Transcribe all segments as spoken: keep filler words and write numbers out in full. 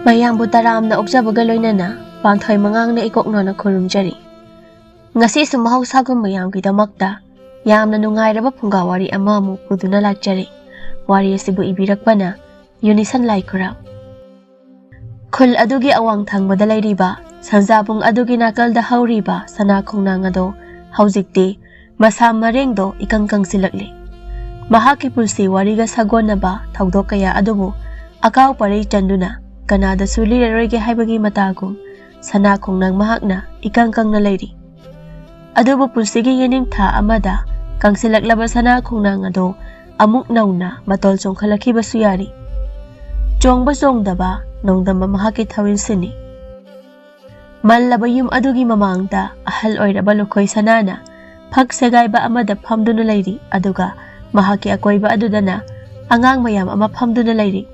ꯃꯌꯥꯝꯕꯨ ꯇꯔꯥꯝꯅ ꯑꯣꯛꯆꯕꯒ ꯂꯣꯏꯅꯅ ꯄꯥꯟꯊꯣꯏ ꯃꯉꯥꯡꯅ ꯏꯀꯣꯛ ꯅꯣꯟꯅ ꯈꯨꯔꯨꯝꯖꯔꯤ꯫ ꯉꯁꯤꯁꯨ ꯃꯍꯧꯁꯥꯒꯨꯝ ꯃꯌꯥꯝꯒꯤꯗꯃꯛꯇ ꯌꯥꯝꯅ ꯅꯨꯡꯉꯥꯏꯔꯕ ꯐꯨꯡꯒꯥ ꯋꯥꯔꯤ ꯑꯃꯃꯨꯛ ꯄꯨꯗꯨꯅ ꯂꯥꯛꯆꯔꯤ꯫ ꯋꯥꯔꯤ ꯑꯁꯤꯕꯨ ꯏꯕꯤꯔꯛꯄꯅ ꯌꯨꯅꯤꯁꯟ ꯂꯥꯏꯈꯨꯔꯝ꯫ ꯈꯨꯜ ꯑꯗꯨꯒꯤ ꯑꯋꯥꯡ ꯊꯪꯕꯗ ꯂꯩꯔꯤꯕ ꯁꯟꯖꯥꯕꯨꯡ ꯑꯗꯨꯒꯤ ꯅꯥꯀꯜꯗ ꯍꯧꯔꯤꯕ ꯁꯅꯥ ꯈꯣꯡꯅꯥꯡ ꯑꯗꯣ ꯍꯧꯖꯤꯛꯇꯤ ꯃꯁꯥ ꯃꯔꯦꯡꯗꯣ ꯏꯀꯪ ꯀꯪꯁꯤꯜꯂꯛꯂꯤ꯫ ꯃꯍꯥꯛꯀꯤ ꯄꯨꯟꯁꯤ ꯋꯥꯔꯤꯒ ꯁꯥꯒꯣꯟꯅꯕ ꯊꯧꯗꯣꯛ ꯀꯌꯥ ꯑꯗꯨꯕꯨ ꯑꯀꯥꯎ ꯄꯔꯩ ꯆꯟꯗꯨꯅ ꯀꯅꯥꯗꯁꯨ ꯂꯤꯔꯔꯣꯏꯒꯦ ꯍꯥꯏꯕꯒꯤ ꯃꯇꯥꯒꯨꯝ ꯁꯅꯥ ꯈꯣꯡꯅꯥꯡ ꯃꯍꯥꯛꯅ ꯏꯀꯪ ꯀꯪꯅ ꯂꯩꯔꯤ꯫ ꯑꯗꯨꯕꯨ ꯄꯨꯟꯁꯤꯒꯤ ꯌꯦꯅꯤꯡꯊꯥ ꯑꯃꯗ ꯀꯪꯁꯤꯜꯂꯛꯂꯕ ꯁꯅꯥ ꯈꯣꯡꯅꯥꯡ ꯑꯗꯣ ꯑꯃꯨꯛ ꯅꯧꯅ ꯃꯇꯣꯜ ꯆꯣꯡꯈꯠꯂꯛꯈꯤꯕꯁꯨ ꯌꯥꯔꯤ꯫ ꯆꯣꯡꯕ ꯆꯣꯡꯗꯕ ꯅꯣꯡꯗꯝꯕ ꯃꯍꯥꯛꯀꯤ ꯊꯧꯔꯤꯜꯁꯤꯅꯤ꯫ ꯃꯜꯂꯕ ꯌꯨꯝ ꯑꯗꯨꯒꯤ ꯃꯃꯥꯡꯗ ꯑꯍꯜ ꯑꯣꯏꯔꯕ ꯂꯨꯈꯣꯏ ꯁꯅꯥꯅ ꯐꯛ ꯁꯦꯒꯥꯏꯕ ꯑꯃꯗ ꯐꯝꯗꯨꯅ ꯂꯩꯔꯤ, ꯑꯗꯨꯒ ꯃꯍꯥꯛꯀꯤ ꯑꯀꯣꯏꯕ ꯑꯗꯨꯗꯅ ꯑꯉꯥꯡ ꯃꯌꯥꯝ ꯑꯃ ꯐꯝꯗꯨꯅ ꯂꯩꯔꯤ꯫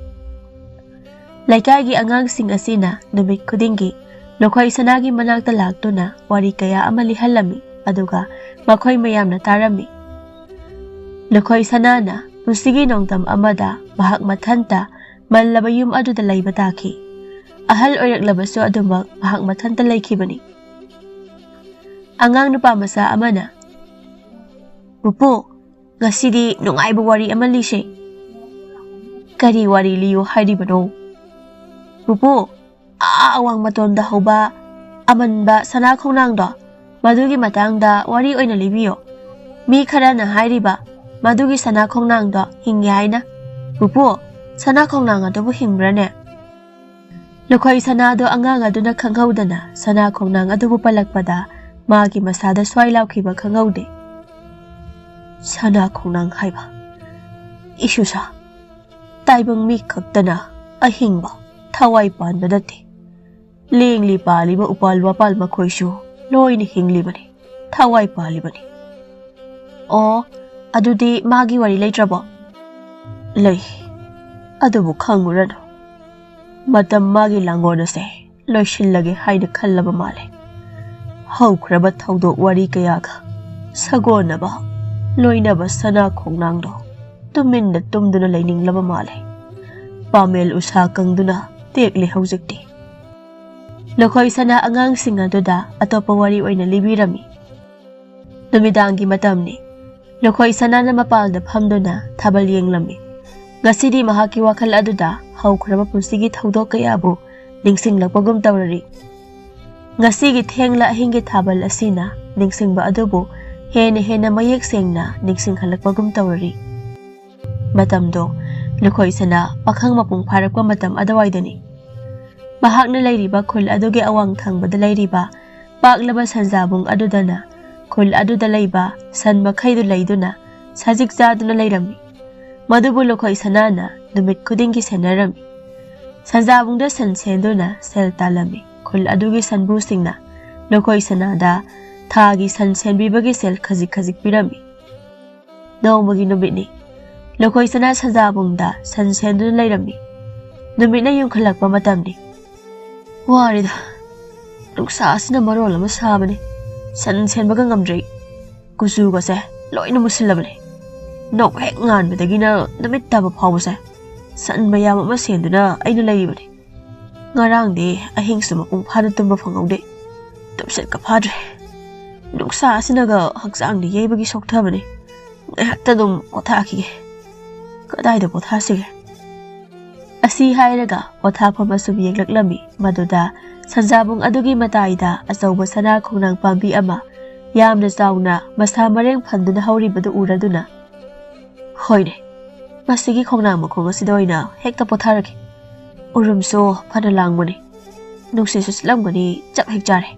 ꯂꯩꯀꯥꯏꯒꯤ ꯑꯉꯥꯡꯁꯤꯡ ꯑꯁꯤꯅ ꯅꯨꯃꯤꯠ ꯈꯨꯗꯤꯡꯒꯤ ꯂꯨꯈꯣꯏ ꯁꯅꯥꯒꯤ ꯃꯅꯥꯛꯇ ꯂꯥꯛꯇꯨꯅ ꯋꯥꯔꯤ ꯀꯌꯥ ꯑꯃ ꯂꯤꯍꯜꯂꯝꯃꯤ, ꯑꯗꯨꯒ ꯃꯈꯣꯏ ꯃꯌꯥꯝꯅ ꯇꯥꯔꯝꯃꯤ꯫ ꯂꯨꯈꯣꯏ ꯁꯅꯥꯅ ꯄꯨꯟꯁꯤꯒꯤ ꯅꯣꯡꯗꯝ ꯑꯃꯗ ꯃꯍꯥꯛ ꯃꯊꯟꯇ ꯃꯜꯂꯕ ꯌꯨꯝ ꯑꯗꯨꯗ ꯂꯩꯕ ꯇꯥꯈꯤ꯫ ꯑꯍꯜ ꯑꯣꯏꯔꯛꯂꯕꯁꯨ ꯑꯗꯨꯃꯛ ꯃꯍꯥꯛ ꯃꯊꯟꯇ ꯂꯩꯈꯤꯕꯅꯤ꯫ ꯑꯉꯥꯡ ꯅꯨꯄꯥ ꯃꯆꯥ ꯑꯃꯅ, "ꯄꯨꯄꯨ, ꯉꯁꯤꯗꯤ ꯅꯨꯡꯉꯥꯏꯕ ꯋꯥꯔꯤ ꯑꯃ ꯂꯤꯁꯦ꯫" "ꯀꯔꯤ ꯋꯥꯔꯤ ꯂꯤꯌꯨ ꯍꯥꯏꯔꯤꯕꯅꯣ?" "ꯄꯨꯄꯨ, ꯑꯥ ꯑꯋꯥꯡ ꯃꯇꯣꯟꯗ ꯍꯧꯕ ꯑꯃꯟꯕ ꯁꯅꯥ ꯈꯣꯡꯅꯥꯡꯗꯣ, ꯃꯗꯨꯒꯤ ꯃꯇꯥꯡꯗ ꯋꯥꯔꯤ ꯑꯣꯏꯅ ꯂꯤꯕꯤꯌꯣ꯫ ꯃꯤ ꯈꯔꯅ ꯍꯥꯏꯔꯤꯕ, ꯃꯗꯨꯒꯤ ꯁꯅꯥ ꯈꯣꯡꯅꯥꯡꯗꯣ ꯍꯤꯡꯉꯤ ꯍꯥꯏꯅ꯫" "ꯄꯨꯄꯨ, ꯁꯅꯥ ꯈꯣꯡꯅꯥꯡ ꯑꯗꯨꯕꯨ ꯍꯤꯡꯕ꯭ꯔꯅꯦ?" ꯂꯨꯈꯣꯏ ꯁꯅꯥꯗꯣ ꯑꯉꯥꯡ ꯑꯗꯨꯅ ꯈꯪꯍꯧꯗꯅ ꯁꯅꯥ ꯈꯣꯡꯅꯥꯡ ꯑꯗꯨꯕꯨ ꯄꯜꯂꯛꯄꯗ ꯃꯥꯒꯤ ꯃꯁꯥꯗ ꯁ꯭ꯋꯥꯏ ꯂꯥꯎꯈꯤꯕ ꯈꯪꯍꯧꯗꯦ꯫ "ꯁꯅꯥ ꯈꯣꯡꯅꯥꯡ ꯍꯥꯏꯕ, ꯏꯁꯨꯁꯥ, ꯇꯥꯏꯕꯪ ꯃꯤ ꯈꯛꯇꯅ ꯑꯍꯤꯡꯕ ꯊꯋꯥꯏ ꯄꯥꯟꯕ ꯅꯠꯇꯦ꯫ ꯂꯦꯡꯂꯤ ꯄꯥꯜꯂꯤꯕ ꯎꯄꯥꯜ ꯋꯥꯄꯥꯜ ꯃꯈꯣꯏꯁꯨ ꯂꯣꯏꯅ ꯍꯤꯡꯂꯤꯕꯅꯤ, ꯊꯋꯥꯏ ꯄꯥꯜꯂꯤꯕꯅꯤ꯫" "ꯑꯣ, ꯑꯗꯨꯗꯤ ꯃꯥꯒꯤ ꯋꯥꯔꯤ ꯂꯩꯇ꯭ꯔꯕꯣ?" "ꯂꯩ, ꯑꯗꯨꯕꯨ ꯈꯪꯉꯨꯔꯅꯨ꯫ ꯃꯇꯝ ꯃꯥꯒꯤ ꯂꯥꯡꯒꯣꯜ ꯑꯁꯦ ꯂꯣꯏꯁꯤꯜꯂꯒꯦ ꯍꯥꯏꯅ ꯈꯜꯂꯕ ꯃꯥꯜꯂꯦ꯫ ꯍꯧꯈ꯭ꯔꯕ ꯊꯧꯗꯣꯛ ꯋꯥꯔꯤ ꯀꯌꯥꯒ ꯁꯥꯒꯣꯟꯅꯕ, ꯂꯣꯏꯅꯕ ꯁꯅꯥ ꯈꯣꯡꯅꯥꯡꯗꯣ ꯇꯨꯃꯤꯟꯅ ꯇꯨꯝꯗꯨꯅ ꯂꯩꯅꯤꯡꯂꯕ ꯃꯥꯜꯂꯦ꯫ ꯄꯥꯃꯦꯜ ꯎꯁꯥ ꯀꯪꯗꯨꯅ ꯇꯦꯛꯂꯦ ꯍꯧꯖꯤꯛꯇꯤ꯫ ꯂꯨꯈꯣꯏ ꯁꯅꯥ ꯑꯉꯥꯡꯁꯤꯡ ꯑꯗꯨꯗ ꯑꯇꯣꯞꯄ ꯋꯥꯔꯤ ꯑꯣꯏꯅ ꯂꯤꯕꯤꯔꯝꯃꯤ꯫ ꯅꯨꯃꯤꯗꯥꯡꯒꯤ ꯃꯇꯝꯅꯤ꯫ ꯂꯨꯈꯣꯏ ꯁꯅꯥꯅ ꯃꯄꯥꯜꯗ ꯐꯝꯗꯨꯅ ꯊꯥꯕꯜ ꯌꯦꯡꯂꯝꯃꯤ꯫ ꯉꯁꯤꯗꯤ ꯃꯍꯥꯛꯀꯤ ꯋꯥꯈꯜ ꯑꯗꯨꯗ ꯍꯧꯈ꯭ꯔꯕ ꯄꯨꯟꯁꯤꯒꯤ ꯊꯧꯗꯣꯛ ꯀꯌꯥꯕꯨ ꯅꯤꯡꯁꯤꯡꯂꯛꯄꯒꯨꯝ ꯇꯧꯔꯔꯤ꯫ ꯉꯁꯤꯒꯤ ꯊꯦꯡꯂ ꯑꯍꯤꯡꯒꯤ ꯊꯥꯕꯜ ꯑꯁꯤꯅ ꯅꯤꯡꯁꯤꯡꯕ ꯑꯗꯨꯕꯨ ꯍꯦꯟꯅ ꯍꯦꯟꯅ ꯃꯌꯦꯛ ꯁꯦꯡꯅ ꯅꯤꯡꯁꯤꯡꯍꯜꯂꯛꯄꯒꯨꯝ ꯇꯧꯔꯔꯤ꯫ ꯃꯇꯝꯗꯣ ꯂꯨꯈꯣꯏ ꯁꯅꯥ ꯄꯥꯈꯪ ꯃꯄꯨꯡ ꯐꯥꯔꯛꯄ ꯃꯇꯝ ꯑꯗꯨꯋꯥꯏꯗꯅꯤ꯫ ꯃꯍꯥꯛꯅ ꯂꯩꯔꯤꯕ ꯈꯨꯜ ꯑꯗꯨꯒꯤ ꯑꯋꯥꯡ ꯊꯪꯕꯗ ꯂꯩꯔꯤꯕ ꯄꯥꯛꯂꯕ ꯁꯟꯖꯥꯕꯨꯡ ꯑꯗꯨꯗꯅ ꯈꯨꯜ ꯑꯗꯨꯗ ꯂꯩꯕ ꯁꯟ ꯃꯈꯩꯗꯨ ꯂꯩꯗꯨꯅ ꯁꯖꯤꯛ ꯆꯥꯗꯨꯅ ꯂꯩꯔꯝꯃꯤ꯫ ꯃꯗꯨꯕꯨ ꯂꯨꯈꯣꯏ ꯁꯅꯥꯅ ꯅꯨꯃꯤꯠ ꯈꯨꯗꯤꯡꯒꯤ ꯁꯦꯟꯅꯔꯝꯃꯤ꯫ ꯁꯟꯖꯥꯕꯨꯡꯗ ꯁꯟ ꯁꯦꯟꯗꯨꯅ ꯁꯦꯜ ꯇꯥꯜꯂꯝꯃꯤ꯫ ꯈꯨꯜ ꯑꯗꯨꯒꯤ ꯁꯟꯕꯨꯁꯤꯡꯅ ꯂꯨꯈꯣꯏ ꯁꯅꯥꯗ ꯊꯥꯒꯤ ꯁꯟ ꯁꯦꯟꯕꯤꯕꯒꯤ ꯁꯦꯜ ꯈꯖꯤꯛ ꯈꯖꯤꯛ ꯄꯤꯔꯝꯃꯤ꯫ ꯅꯣꯡꯃꯒꯤ ꯅꯨꯃꯤꯠꯅꯤ꯫ ꯂꯨꯈꯣꯏ ꯁꯅꯥ ꯁꯟꯖꯥꯕꯨꯡꯗ ꯁꯟ ꯁꯦꯟꯗꯨꯅ ꯂꯩꯔꯝꯃꯤ꯫ ꯅꯨꯃꯤꯠꯅ ꯌꯨꯡꯈꯠꯂꯛꯄ ꯃꯇꯝꯅꯤ꯫ ꯋꯥꯔꯦꯗ꯫ ꯅꯨꯡꯁꯥ ꯑꯁꯤꯅ ꯃꯔꯣꯜ ꯑꯃ ꯁꯥꯕꯅꯤ꯫ ꯁꯟ ꯁꯦꯟꯕꯒ ꯉꯝꯗ꯭ꯔꯦ꯫ ꯀꯨꯆꯨꯒꯁꯦ ꯂꯣꯏꯅ ꯃꯨꯁꯤꯜꯂꯕꯅꯤ꯫ ꯅꯣꯡ ꯍꯦꯛ ꯉꯥꯟꯕꯗꯒꯤꯅ ꯅꯨꯃꯤꯠ ꯇꯥꯕ ꯐꯥꯎꯕꯁꯦ ꯁꯟ ꯃꯌꯥꯝ ꯑꯃ ꯁꯦꯟꯗꯨꯅ ꯑꯩꯅ ꯂꯩꯔꯤꯕꯅꯤ꯫ ꯉꯔꯥꯡꯗꯤ ꯑꯍꯤꯡꯁꯨ ꯃꯄꯨꯡ ꯐꯥꯅ ꯇꯨꯝꯕ ꯐꯪꯍꯧꯗꯦ꯫ ꯇꯨꯝꯁꯤꯠꯀ ꯐꯥꯗ꯭ꯔꯦ꯫ ꯅꯨꯡꯁꯥ ꯑꯁꯤꯅꯒ ꯍꯛꯆꯥꯡꯗ ꯌꯩꯕꯒꯤ ꯁꯣꯛꯊꯕꯅꯤ꯫ ꯉꯥꯏꯍꯥꯛꯇ ꯑꯗꯨꯝ ꯄꯣꯊꯥꯈꯤꯒꯦ꯫ ꯀꯗꯥꯏꯗ ꯄꯣꯊꯥꯁꯤꯒꯦ? ꯑꯁꯤ ꯍꯥꯏꯔꯒ ꯄꯣꯊꯥꯐꯝ ꯑꯁꯨꯝ ꯌꯦꯡꯂꯛꯂꯝꯃꯤ꯫ ꯃꯗꯨꯗ ꯁꯟꯖꯥꯕꯨꯡ ꯑꯗꯨꯒꯤ ꯃꯇꯥꯏꯗ ꯑꯆꯧꯕ ꯁꯅꯥ ꯈꯣꯡꯅꯥꯡ ꯄꯥꯝꯕꯤ ꯑꯃ ꯌꯥꯝꯅ ꯆꯥꯎꯅ ꯃꯁꯥ ꯃꯔꯦꯡ ꯐꯟꯗꯨꯅ ꯍꯧꯔꯤꯕꯗꯨ ꯎꯔꯗꯨꯅ, "ꯍꯣꯏꯅꯦ, ꯃꯁꯤꯒꯤ ꯈꯣꯡꯅꯥꯡ ꯃꯈꯣꯡ ꯑꯁꯤꯗ ꯑꯣꯏꯅ ꯍꯦꯛꯇ ꯄꯣꯊꯥꯔꯒꯦ꯫ ꯎꯔꯨꯝꯁꯨ ꯐꯅ ꯂꯥꯡꯕꯅꯤ, ꯅꯨꯡꯁꯤꯠꯁꯨ ꯁꯤꯠꯂꯝꯒꯅꯤ, ꯆꯞ ꯍꯦꯛ ꯆꯥꯔꯦ꯫"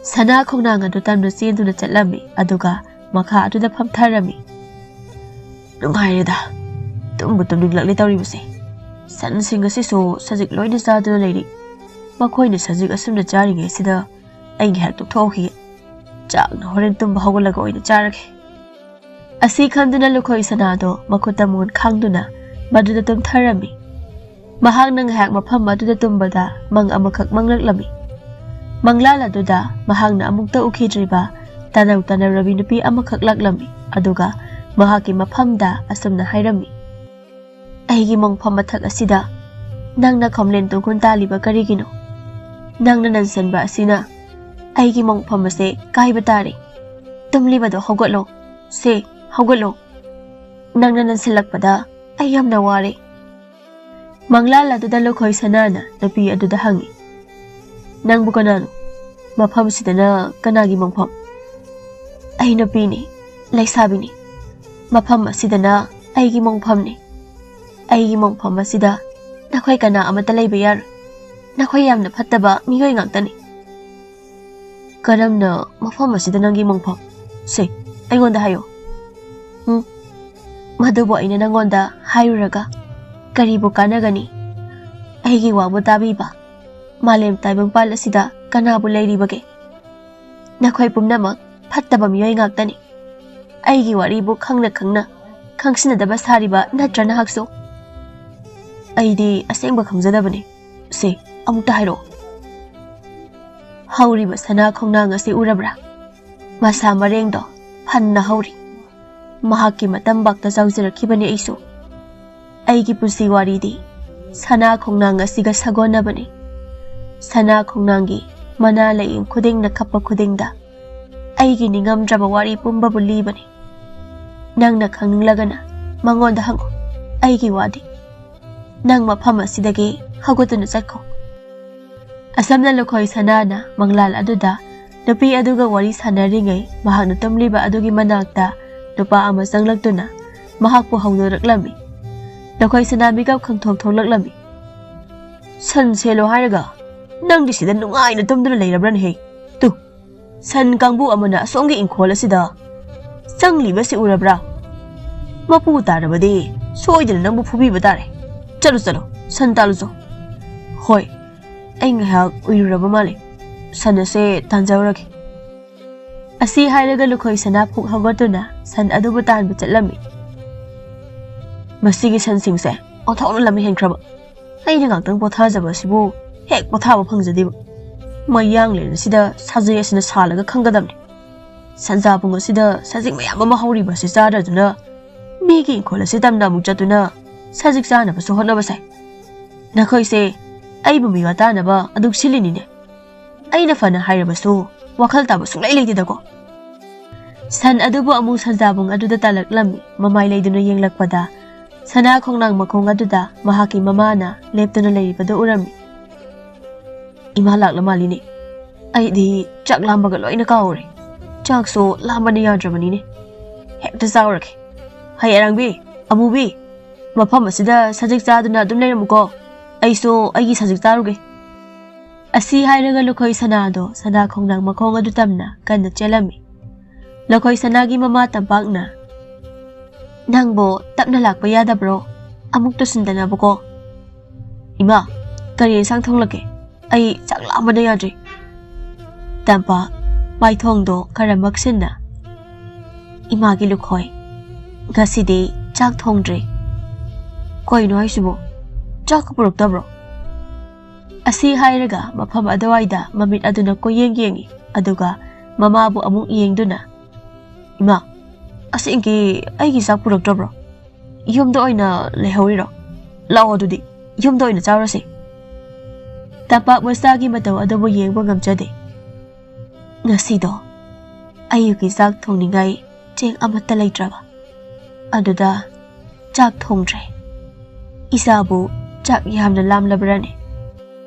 ꯁꯅꯥ ꯈꯣꯡꯅꯥꯡ ꯑꯗꯨ ꯇꯝꯅ ꯆꯦꯟꯗꯨꯅ ꯆꯠꯂꯝꯃꯤ, ꯑꯗꯨꯒ ꯃꯈꯥ ꯑꯗꯨꯗ ꯐꯝꯊꯔꯝꯃꯤ꯫ "ꯅꯨꯡꯉꯥꯏꯔꯦꯗ, ꯇꯨꯝꯕꯨ ꯇꯨꯝꯅꯤꯡꯂꯛꯂꯦ ꯇꯧꯔꯤꯕꯁꯦ꯫ ꯁꯟꯁꯤꯡ ꯑꯁꯤꯁꯨ ꯁꯖꯤꯛ ꯂꯣꯏꯅ ꯆꯥꯗꯨꯅ ꯂꯩꯔꯤ꯫ ꯃꯈꯣꯏꯅ ꯁꯖꯤꯛ ꯑꯁꯨꯝꯅ ꯆꯥꯔꯤꯉꯩꯁꯤꯗ ꯑꯩ ꯉꯥꯏꯍꯥꯛ ꯇꯨꯝꯊꯣꯛꯈꯤꯒꯦ꯫ ꯆꯥꯛꯅ ꯍꯣꯔꯦꯟ ꯇꯨꯝꯕ ꯍꯧꯒꯠꯂꯒ ꯑꯣꯏꯅ ꯆꯥꯔꯒꯦ꯫" ꯑꯁꯤ ꯈꯟꯗꯨꯅ ꯂꯨꯈꯣꯏ ꯁꯅꯥꯗꯣ ꯃꯈꯨꯠꯇ ꯃꯣꯟ ꯈꯥꯡꯗꯨꯅ ꯃꯗꯨꯗ ꯇꯨꯝꯊꯔꯝꯃꯤ꯫ ꯃꯍꯥꯛꯅ ꯉꯥꯏꯍꯥꯛ ꯃꯐꯝ ꯑꯗꯨꯗ ꯇꯨꯝꯕꯗ ꯃꯪ ꯑꯃꯈꯛ ꯃꯪꯂꯛꯂꯝꯃꯤ꯫ ꯃꯪꯂꯥꯜ ꯑꯗꯨꯗ ꯃꯍꯥꯛꯅ ꯑꯃꯨꯛꯇ ꯎꯈꯤꯗ꯭ꯔꯤꯕ ꯇꯅꯧ ꯇꯅꯧꯔꯕꯤ ꯅꯨꯄꯤ ꯑꯃꯈꯛ ꯂꯥꯛꯂꯝꯃꯤ, ꯑꯗꯨꯒ ꯃꯍꯥꯛꯀꯤ ꯃꯐꯝꯗ ꯑꯁꯨꯝꯅ ꯍꯥꯏꯔꯝꯃꯤ, "ꯑꯩꯒꯤ ꯃꯪꯐꯝ ꯃꯊꯛ ꯑꯁꯤꯗ ꯅꯪꯅ ꯈꯣꯝꯂꯦꯟ ꯇꯨꯡꯈꯨꯟ ꯇꯥꯜꯂꯤꯕ ꯀꯔꯤꯒꯤꯅꯣ? ꯅꯪꯅ ꯅꯟꯁꯟꯕ ꯑꯁꯤꯅ ꯑꯩꯒꯤ ꯃꯣꯡꯐꯝ ꯑꯁꯦ ꯀꯥꯏꯕ ꯇꯥꯔꯦ꯫ ꯇꯨꯝꯂꯤꯕꯗꯣ ꯍꯧꯒꯠꯂꯣ꯫ ꯁꯦ, ꯍꯧꯒꯠꯂꯣ꯫ ꯅꯪꯅ ꯅꯟꯁꯤꯜꯂꯛꯄꯗ ꯑꯩ ꯌꯥꯝꯅ ꯋꯥꯔꯦ꯫ ꯃꯪꯂꯥꯜ ꯑꯗꯨꯗ ꯂꯨꯈꯣꯏ ꯁꯅꯥꯅ ꯅꯨꯄꯤ ꯑꯗꯨꯗ ꯍꯪꯉꯤ, "ꯅꯪꯕꯨ ꯀꯅꯥꯅꯣ? ꯃꯐꯝꯁꯤꯗꯅ ꯀꯅꯥꯒꯤ ꯃꯣꯡꯐꯝ?" "ꯑꯩ ꯅꯨꯄꯤꯅꯤ, ꯂꯩꯁꯥꯕꯤꯅꯤ꯫ ꯃꯐꯝ ꯑꯁꯤꯗꯅ ꯑꯩꯒꯤ ꯃꯣꯡꯐꯝꯅꯤ꯫ ꯑꯩꯒꯤ ꯃꯣꯡꯐꯝ ꯑꯁꯤꯗ ꯅꯈꯣꯏ ꯀꯅꯥ ꯑꯃꯠꯇ ꯂꯩꯕ ꯌꯥꯔꯣꯏ꯫ ꯅꯈꯣꯏ ꯌꯥꯝꯅ ꯐꯠꯇꯕ ꯃꯤꯑꯣꯏ ꯉꯥꯛꯇꯅꯤ꯫" "ꯀꯔꯝꯅ ꯃꯐꯝ ꯑꯁꯤꯗ ꯅꯪꯒꯤ ꯃꯣꯡꯐꯝ? ꯁꯦ, ꯑꯩꯉꯣꯟꯗ ꯍꯥꯏꯌꯣ꯫" "ꯎꯝ, ꯃꯗꯨꯕꯨ ꯑꯩꯅ ꯅꯪꯉꯣꯟꯗ ꯍꯥꯏꯔꯨꯔꯒ ꯀꯔꯤꯕꯨ ꯀꯥꯟꯅꯒꯅꯤ? ꯑꯩꯒꯤ ꯋꯥꯕꯨ ꯇꯥꯕꯤꯕ ꯃꯥꯂꯦꯝ ꯇꯥꯏꯕꯪꯄꯥꯜ ꯑꯁꯤꯗ ꯀꯅꯥꯕꯨ ꯂꯩꯔꯤꯕꯒꯦ? ꯅꯈꯣꯏ ꯄꯨꯝꯅꯃꯛ ꯐꯠꯇꯕ ꯃꯤꯑꯣꯏ ꯉꯥꯛꯇꯅꯤ꯫ ꯑꯩꯒꯤ ꯋꯥꯔꯤꯕꯨ ꯈꯪꯅ ꯈꯪꯅ ꯈꯪꯁꯤꯟꯅꯗꯕ ꯁꯥꯔꯤꯕ ꯅꯠꯇ꯭ꯔ ꯅꯍꯥꯛꯁꯨ?" "ꯑꯩꯗꯤ ꯑꯁꯦꯡꯕ ꯈꯪꯖꯗꯕꯅꯤ꯫ ꯁꯦ, ꯑꯃꯨꯛꯇ ꯍꯥꯏꯔꯛꯑꯣ꯫" "ꯍꯧꯔꯤꯕ ꯁꯅꯥ ꯈꯣꯡꯅꯥꯡ ꯑꯁꯤ ꯎꯔꯕ꯭ꯔꯥ? ꯃꯁꯥ ꯃꯔꯦꯡꯗꯣ ꯐꯟꯅ ꯍꯧꯔꯤ꯫ ꯃꯍꯥꯛꯀꯤ ꯃꯇꯝꯕꯥꯛꯇ ꯆꯥꯎꯖꯔꯛꯈꯤꯕꯅꯤ ꯑꯩꯁꯨ꯫ ꯑꯩꯒꯤ ꯄꯨꯟꯁꯤ ꯋꯥꯔꯤꯗꯤ ꯁꯅꯥ ꯈꯣꯡꯅꯥꯡ ꯑꯁꯤꯒ ꯁꯥꯒꯣꯟꯅꯕꯅꯤ꯫ ꯁꯅꯥ ꯈꯣꯡꯅꯥꯡꯒꯤ ꯃꯅꯥ ꯂꯥꯏꯌꯦꯡ ꯈꯨꯗꯤꯡꯅ ꯀꯞꯄ ꯈꯨꯗꯤꯡꯗ ꯑꯩꯒꯤ ꯅꯤꯡꯉꯝꯗ꯭ꯔꯕ ꯋꯥꯔꯤ ꯄꯨꯝꯕꯕꯨ ꯂꯤꯕꯅꯤ꯫ ꯅꯪꯅ ꯈꯪꯅꯤꯡꯂꯒꯅ ꯃꯉꯣꯟꯗ ꯍꯪꯉꯨ꯫ ꯑꯩꯒꯤ ꯋꯥꯗꯤ꯫ ꯅꯪ ꯃꯐꯝ ꯑꯁꯤꯗꯒꯤ ꯍꯧꯒꯠꯇꯨꯅ ꯆꯠꯈꯣ꯫" ꯑꯁꯝꯅ ꯂꯨꯈꯣꯏ ꯁꯅꯥꯅ ꯃꯪꯂꯥꯜ ꯑꯗꯨꯗ ꯅꯨꯄꯤ ꯑꯗꯨꯒ ꯋꯥꯔꯤ ꯁꯥꯟꯅꯔꯤꯉꯩ ꯃꯍꯥꯛꯅ ꯇꯨꯝꯂꯤꯕ ꯑꯗꯨꯒꯤ ꯃꯅꯥꯛꯇ ꯅꯨꯄꯥ ꯑꯃ ꯆꯪꯂꯛꯇꯨꯅ ꯃꯍꯥꯛꯄꯨ ꯍꯧꯗꯣꯔꯛꯂꯝꯃꯤ꯫ ꯂꯨꯈꯣꯏ ꯁꯅꯥ ꯃꯤꯀꯞ ꯈꯪꯊꯣꯛ ꯊꯣꯛꯂꯛꯂꯝꯃꯤ꯫ "ꯁꯟ ꯁꯦꯜꯂꯣ ꯍꯥꯏꯔꯒ ꯅꯪꯗꯤ ꯁꯤꯗ ꯅꯨꯡꯉꯥꯏꯅ ꯇꯨꯝꯗꯨꯅ ꯂꯩꯔꯕ꯭ꯔꯅꯦꯍꯦ? ꯇꯨ, ꯁꯟ ꯀꯥꯡꯕꯨ ꯑꯃꯅ ꯑꯁꯣꯝꯒꯤ ꯏꯪꯈꯣꯜ ꯑꯁꯤꯗ ꯆꯪꯂꯤꯕꯁꯤ ꯎꯔꯕ꯭ꯔꯥ? ꯃꯄꯨ ꯇꯥꯔꯕꯗꯤ ꯁꯣꯏꯗꯅ ꯅꯪꯕꯨ ꯐꯨꯕꯤꯕ ꯇꯥꯔꯦ꯫ ꯆꯠꯂꯨ, ꯆꯠꯂꯨ, ꯁꯟ ꯇꯥꯜꯂꯨꯆꯣ꯫" "ꯍꯣꯏ, ꯑꯩ ꯉꯥꯏꯍꯥꯛ ꯎꯏꯔꯨꯔꯕ ꯃꯥꯜꯂꯦ꯫ ꯁꯟ ꯑꯁꯦ ꯇꯥꯟꯖꯔꯨꯔꯒꯦ꯫" ꯑꯁꯤ ꯍꯥꯏꯔꯒ ꯂꯨꯈꯣꯏ ꯁꯅꯥ ꯐꯨꯛ ꯍꯧꯒꯠꯇꯨꯅ ꯁꯟ ꯑꯗꯨꯕꯨ ꯇꯥꯟꯕ ꯆꯠꯂꯝꯃꯤ꯫ "ꯃꯁꯤꯒꯤ ꯁꯟꯁꯤꯡꯁꯦ ꯑꯣꯟꯊꯣꯛꯅ ꯂꯝ ꯍꯦꯟꯈ꯭ꯔꯕ꯫ ꯑꯩꯅ ꯉꯥꯛꯇꯪ ꯄꯣꯊꯥꯖꯕ ꯑꯁꯤꯕꯨ ꯍꯦꯛ ꯄꯣꯊꯥꯕ ꯐꯪꯖꯗꯦꯕ꯫ ꯃꯌꯥꯡꯂꯦꯟ ꯑꯁꯤꯗ ꯁꯥꯖꯩ ꯑꯁꯤꯅ ꯁꯥꯜꯂꯒ ꯈꯪꯒꯗꯕꯅꯤ꯫ ꯁꯟꯖꯥꯕꯨꯡ ꯑꯁꯤꯗ ꯁꯖꯤꯛ ꯃꯌꯥꯝ ꯑꯃ ꯍꯧꯔꯤꯕ ꯑꯁꯤ ꯆꯥꯗꯗꯨꯅ ꯃꯤꯒꯤ ꯏꯪꯈꯣꯜ ꯑꯁꯤ ꯇꯝꯅ ꯑꯃꯨꯛ ꯆꯠꯇꯨꯅ ꯁꯖꯤꯛ ꯆꯥꯅꯕꯁꯨ ꯍꯣꯠꯅꯕ ꯁꯥꯏ꯫ "ꯅꯈꯣꯏꯁꯦ ꯑꯩꯕꯨ ꯃꯤꯋꯥ ꯇꯥꯅꯕ ꯑꯗꯨꯛ ꯁꯤꯜꯂꯤꯅꯤꯅꯦ꯫ ꯑꯩꯅ ꯐꯅ ꯍꯥꯏꯔꯕꯁꯨ ꯋꯥꯈꯜ ꯇꯥꯕ ꯁꯨꯡꯂꯩ ꯂꯩꯇꯦꯗꯀꯣ"꯫ ꯁꯟ ꯑꯗꯨꯕꯨ ꯑꯃꯨꯛ ꯁꯟꯖꯥꯕꯨꯡ ꯑꯗꯨꯗ ꯇꯥꯜꯂꯛꯂꯝꯃꯤ꯫ ꯃꯃꯥꯏ ꯂꯩꯗꯨꯅ ꯌꯦꯡꯂꯛꯄꯗ ꯁꯅꯥ ꯈꯣꯡꯅꯥꯡ ꯃꯈꯣꯡ ꯑꯗꯨꯗ ꯃꯍꯥꯛꯀꯤ ꯃꯃꯥꯅ ꯂꯦꯞꯇꯨꯅ ꯂꯩꯔꯤꯕꯗꯨ ꯎꯔꯝꯃꯤ꯫ "ꯏꯃꯥ ꯂꯥꯛꯂ ꯃꯥꯜꯂꯤꯅꯦ꯫ ꯑꯩꯗꯤ ꯆꯥꯛ ꯂꯥꯝꯕꯒ ꯂꯣꯏꯅ ꯀꯥꯎꯔꯦ꯫ ꯆꯥꯛꯁꯨ ꯂꯥꯝꯕꯅ ꯌꯥꯗ꯭ꯔꯕꯅꯤꯅꯦ꯫ ꯍꯦꯛꯇ ꯆꯥꯎꯔꯒꯦ꯫ ꯍꯩ ꯑꯔꯥꯡꯕꯤ, ꯑꯃꯨꯕꯤ, ꯃꯐꯝ ꯑꯁꯤꯗ ꯁꯖꯤꯛ ꯆꯥꯗꯨꯅ ꯑꯗꯨꯝ ꯂꯩꯔꯝꯃꯨꯀꯣ꯫ ꯑꯩꯁꯨ ꯑꯩꯒꯤ ꯁꯖꯤꯛ ꯆꯥꯔꯨꯒꯦ"꯫ ꯑꯁꯤ ꯍꯥꯏꯔꯒ ꯂꯨꯈꯣꯏ ꯁꯅꯥꯗꯣ ꯁꯅꯥ ꯈꯣꯡꯅꯥꯡ ꯃꯈꯣꯡ ꯑꯗꯨ ꯇꯝꯅ ꯀꯟꯅ ꯆꯦꯜꯂꯝꯃꯤ꯫ ꯂꯨꯈꯣꯏ ꯁꯅꯥꯒꯤ ꯃꯃꯥ ꯇꯝꯄꯥꯛꯅ, "ꯅꯪꯕꯨ ꯇꯞꯅ ꯂꯥꯛꯄ ꯌꯥꯗꯕ꯭ꯔꯣ? ꯑꯃꯨꯛ ꯇꯨꯁꯤꯟꯗꯅꯕꯀꯣ"꯫ "ꯏꯃꯥ, ꯀꯔꯤ ꯏꯟꯁꯥꯡ ꯊꯣꯡꯂꯛꯀꯦ? ꯑꯩ ꯆꯥꯛ ꯂꯥꯝꯕꯅ ꯌꯥꯗ꯭ꯔꯦ"꯫ ꯇꯝꯄꯥꯛ ꯃꯥꯏꯊꯣꯡꯗꯣ ꯈꯔ ꯃꯛꯁꯤꯟꯅ, "ꯏꯃꯥꯒꯤ ꯂꯨꯈꯣꯏ, ꯉꯁꯤꯗꯤ ꯆꯥꯛ ꯊꯣꯡꯗ꯭ꯔꯦ꯫ ꯀꯩꯅꯣ ꯍꯥꯏꯁꯤꯕꯣ? ꯆꯥꯛꯀ ꯄꯨꯔꯛꯇꯕ꯭ꯔꯣ?" ꯑꯁꯤ ꯍꯥꯏꯔꯒ ꯃꯐꯝ ꯑꯗꯨꯋꯥꯏꯗ ꯃꯃꯤꯠ ꯑꯗꯨꯅ ꯀꯣꯏꯌꯦꯡ ꯌꯦꯡꯉꯤ, ꯑꯗꯨꯒ ꯃꯃꯥꯕꯨ ꯑꯃꯨꯛ ꯌꯦꯡꯗꯨꯅ, "ꯏꯃꯥ, ꯑꯁꯦꯡꯀꯤ ꯑꯩꯒꯤ ꯆꯥꯛ ꯄꯨꯔꯛꯇ꯭ꯔꯕ꯭ꯔꯣ? ꯌꯨꯝꯗ ꯑꯣꯏꯅ ꯂꯩꯍꯧꯔꯤꯔꯣ? ꯂꯥꯛꯑꯣ ꯑꯗꯨꯗꯤ, ꯌꯨꯝꯗ ꯑꯣꯏꯅ ꯆꯥꯔꯨꯁꯦ"꯫ ꯇꯝꯄꯥꯛ ꯃꯆꯥꯒꯤ ꯃꯇꯧ ꯑꯗꯨꯕꯨ ꯌꯦꯡꯕ ꯉꯝꯖꯗꯦ꯫ ꯉꯁꯤꯗꯣ ꯑꯌꯨꯛꯀꯤ ꯆꯥꯛ ꯊꯣꯡꯅꯤꯡꯉꯥꯏ ꯆꯦꯡ ꯑꯃꯠꯇ ꯂꯩꯇ꯭ꯔꯕ꯫ ꯑꯗꯨꯗ ꯆꯥꯛ ꯊꯣꯡꯗ꯭ꯔꯦ꯫ ꯏꯆꯥꯕꯨ ꯆꯥꯛ ꯌꯥꯝꯅ ꯂꯥꯝꯂꯕ꯭ꯔꯅꯦ?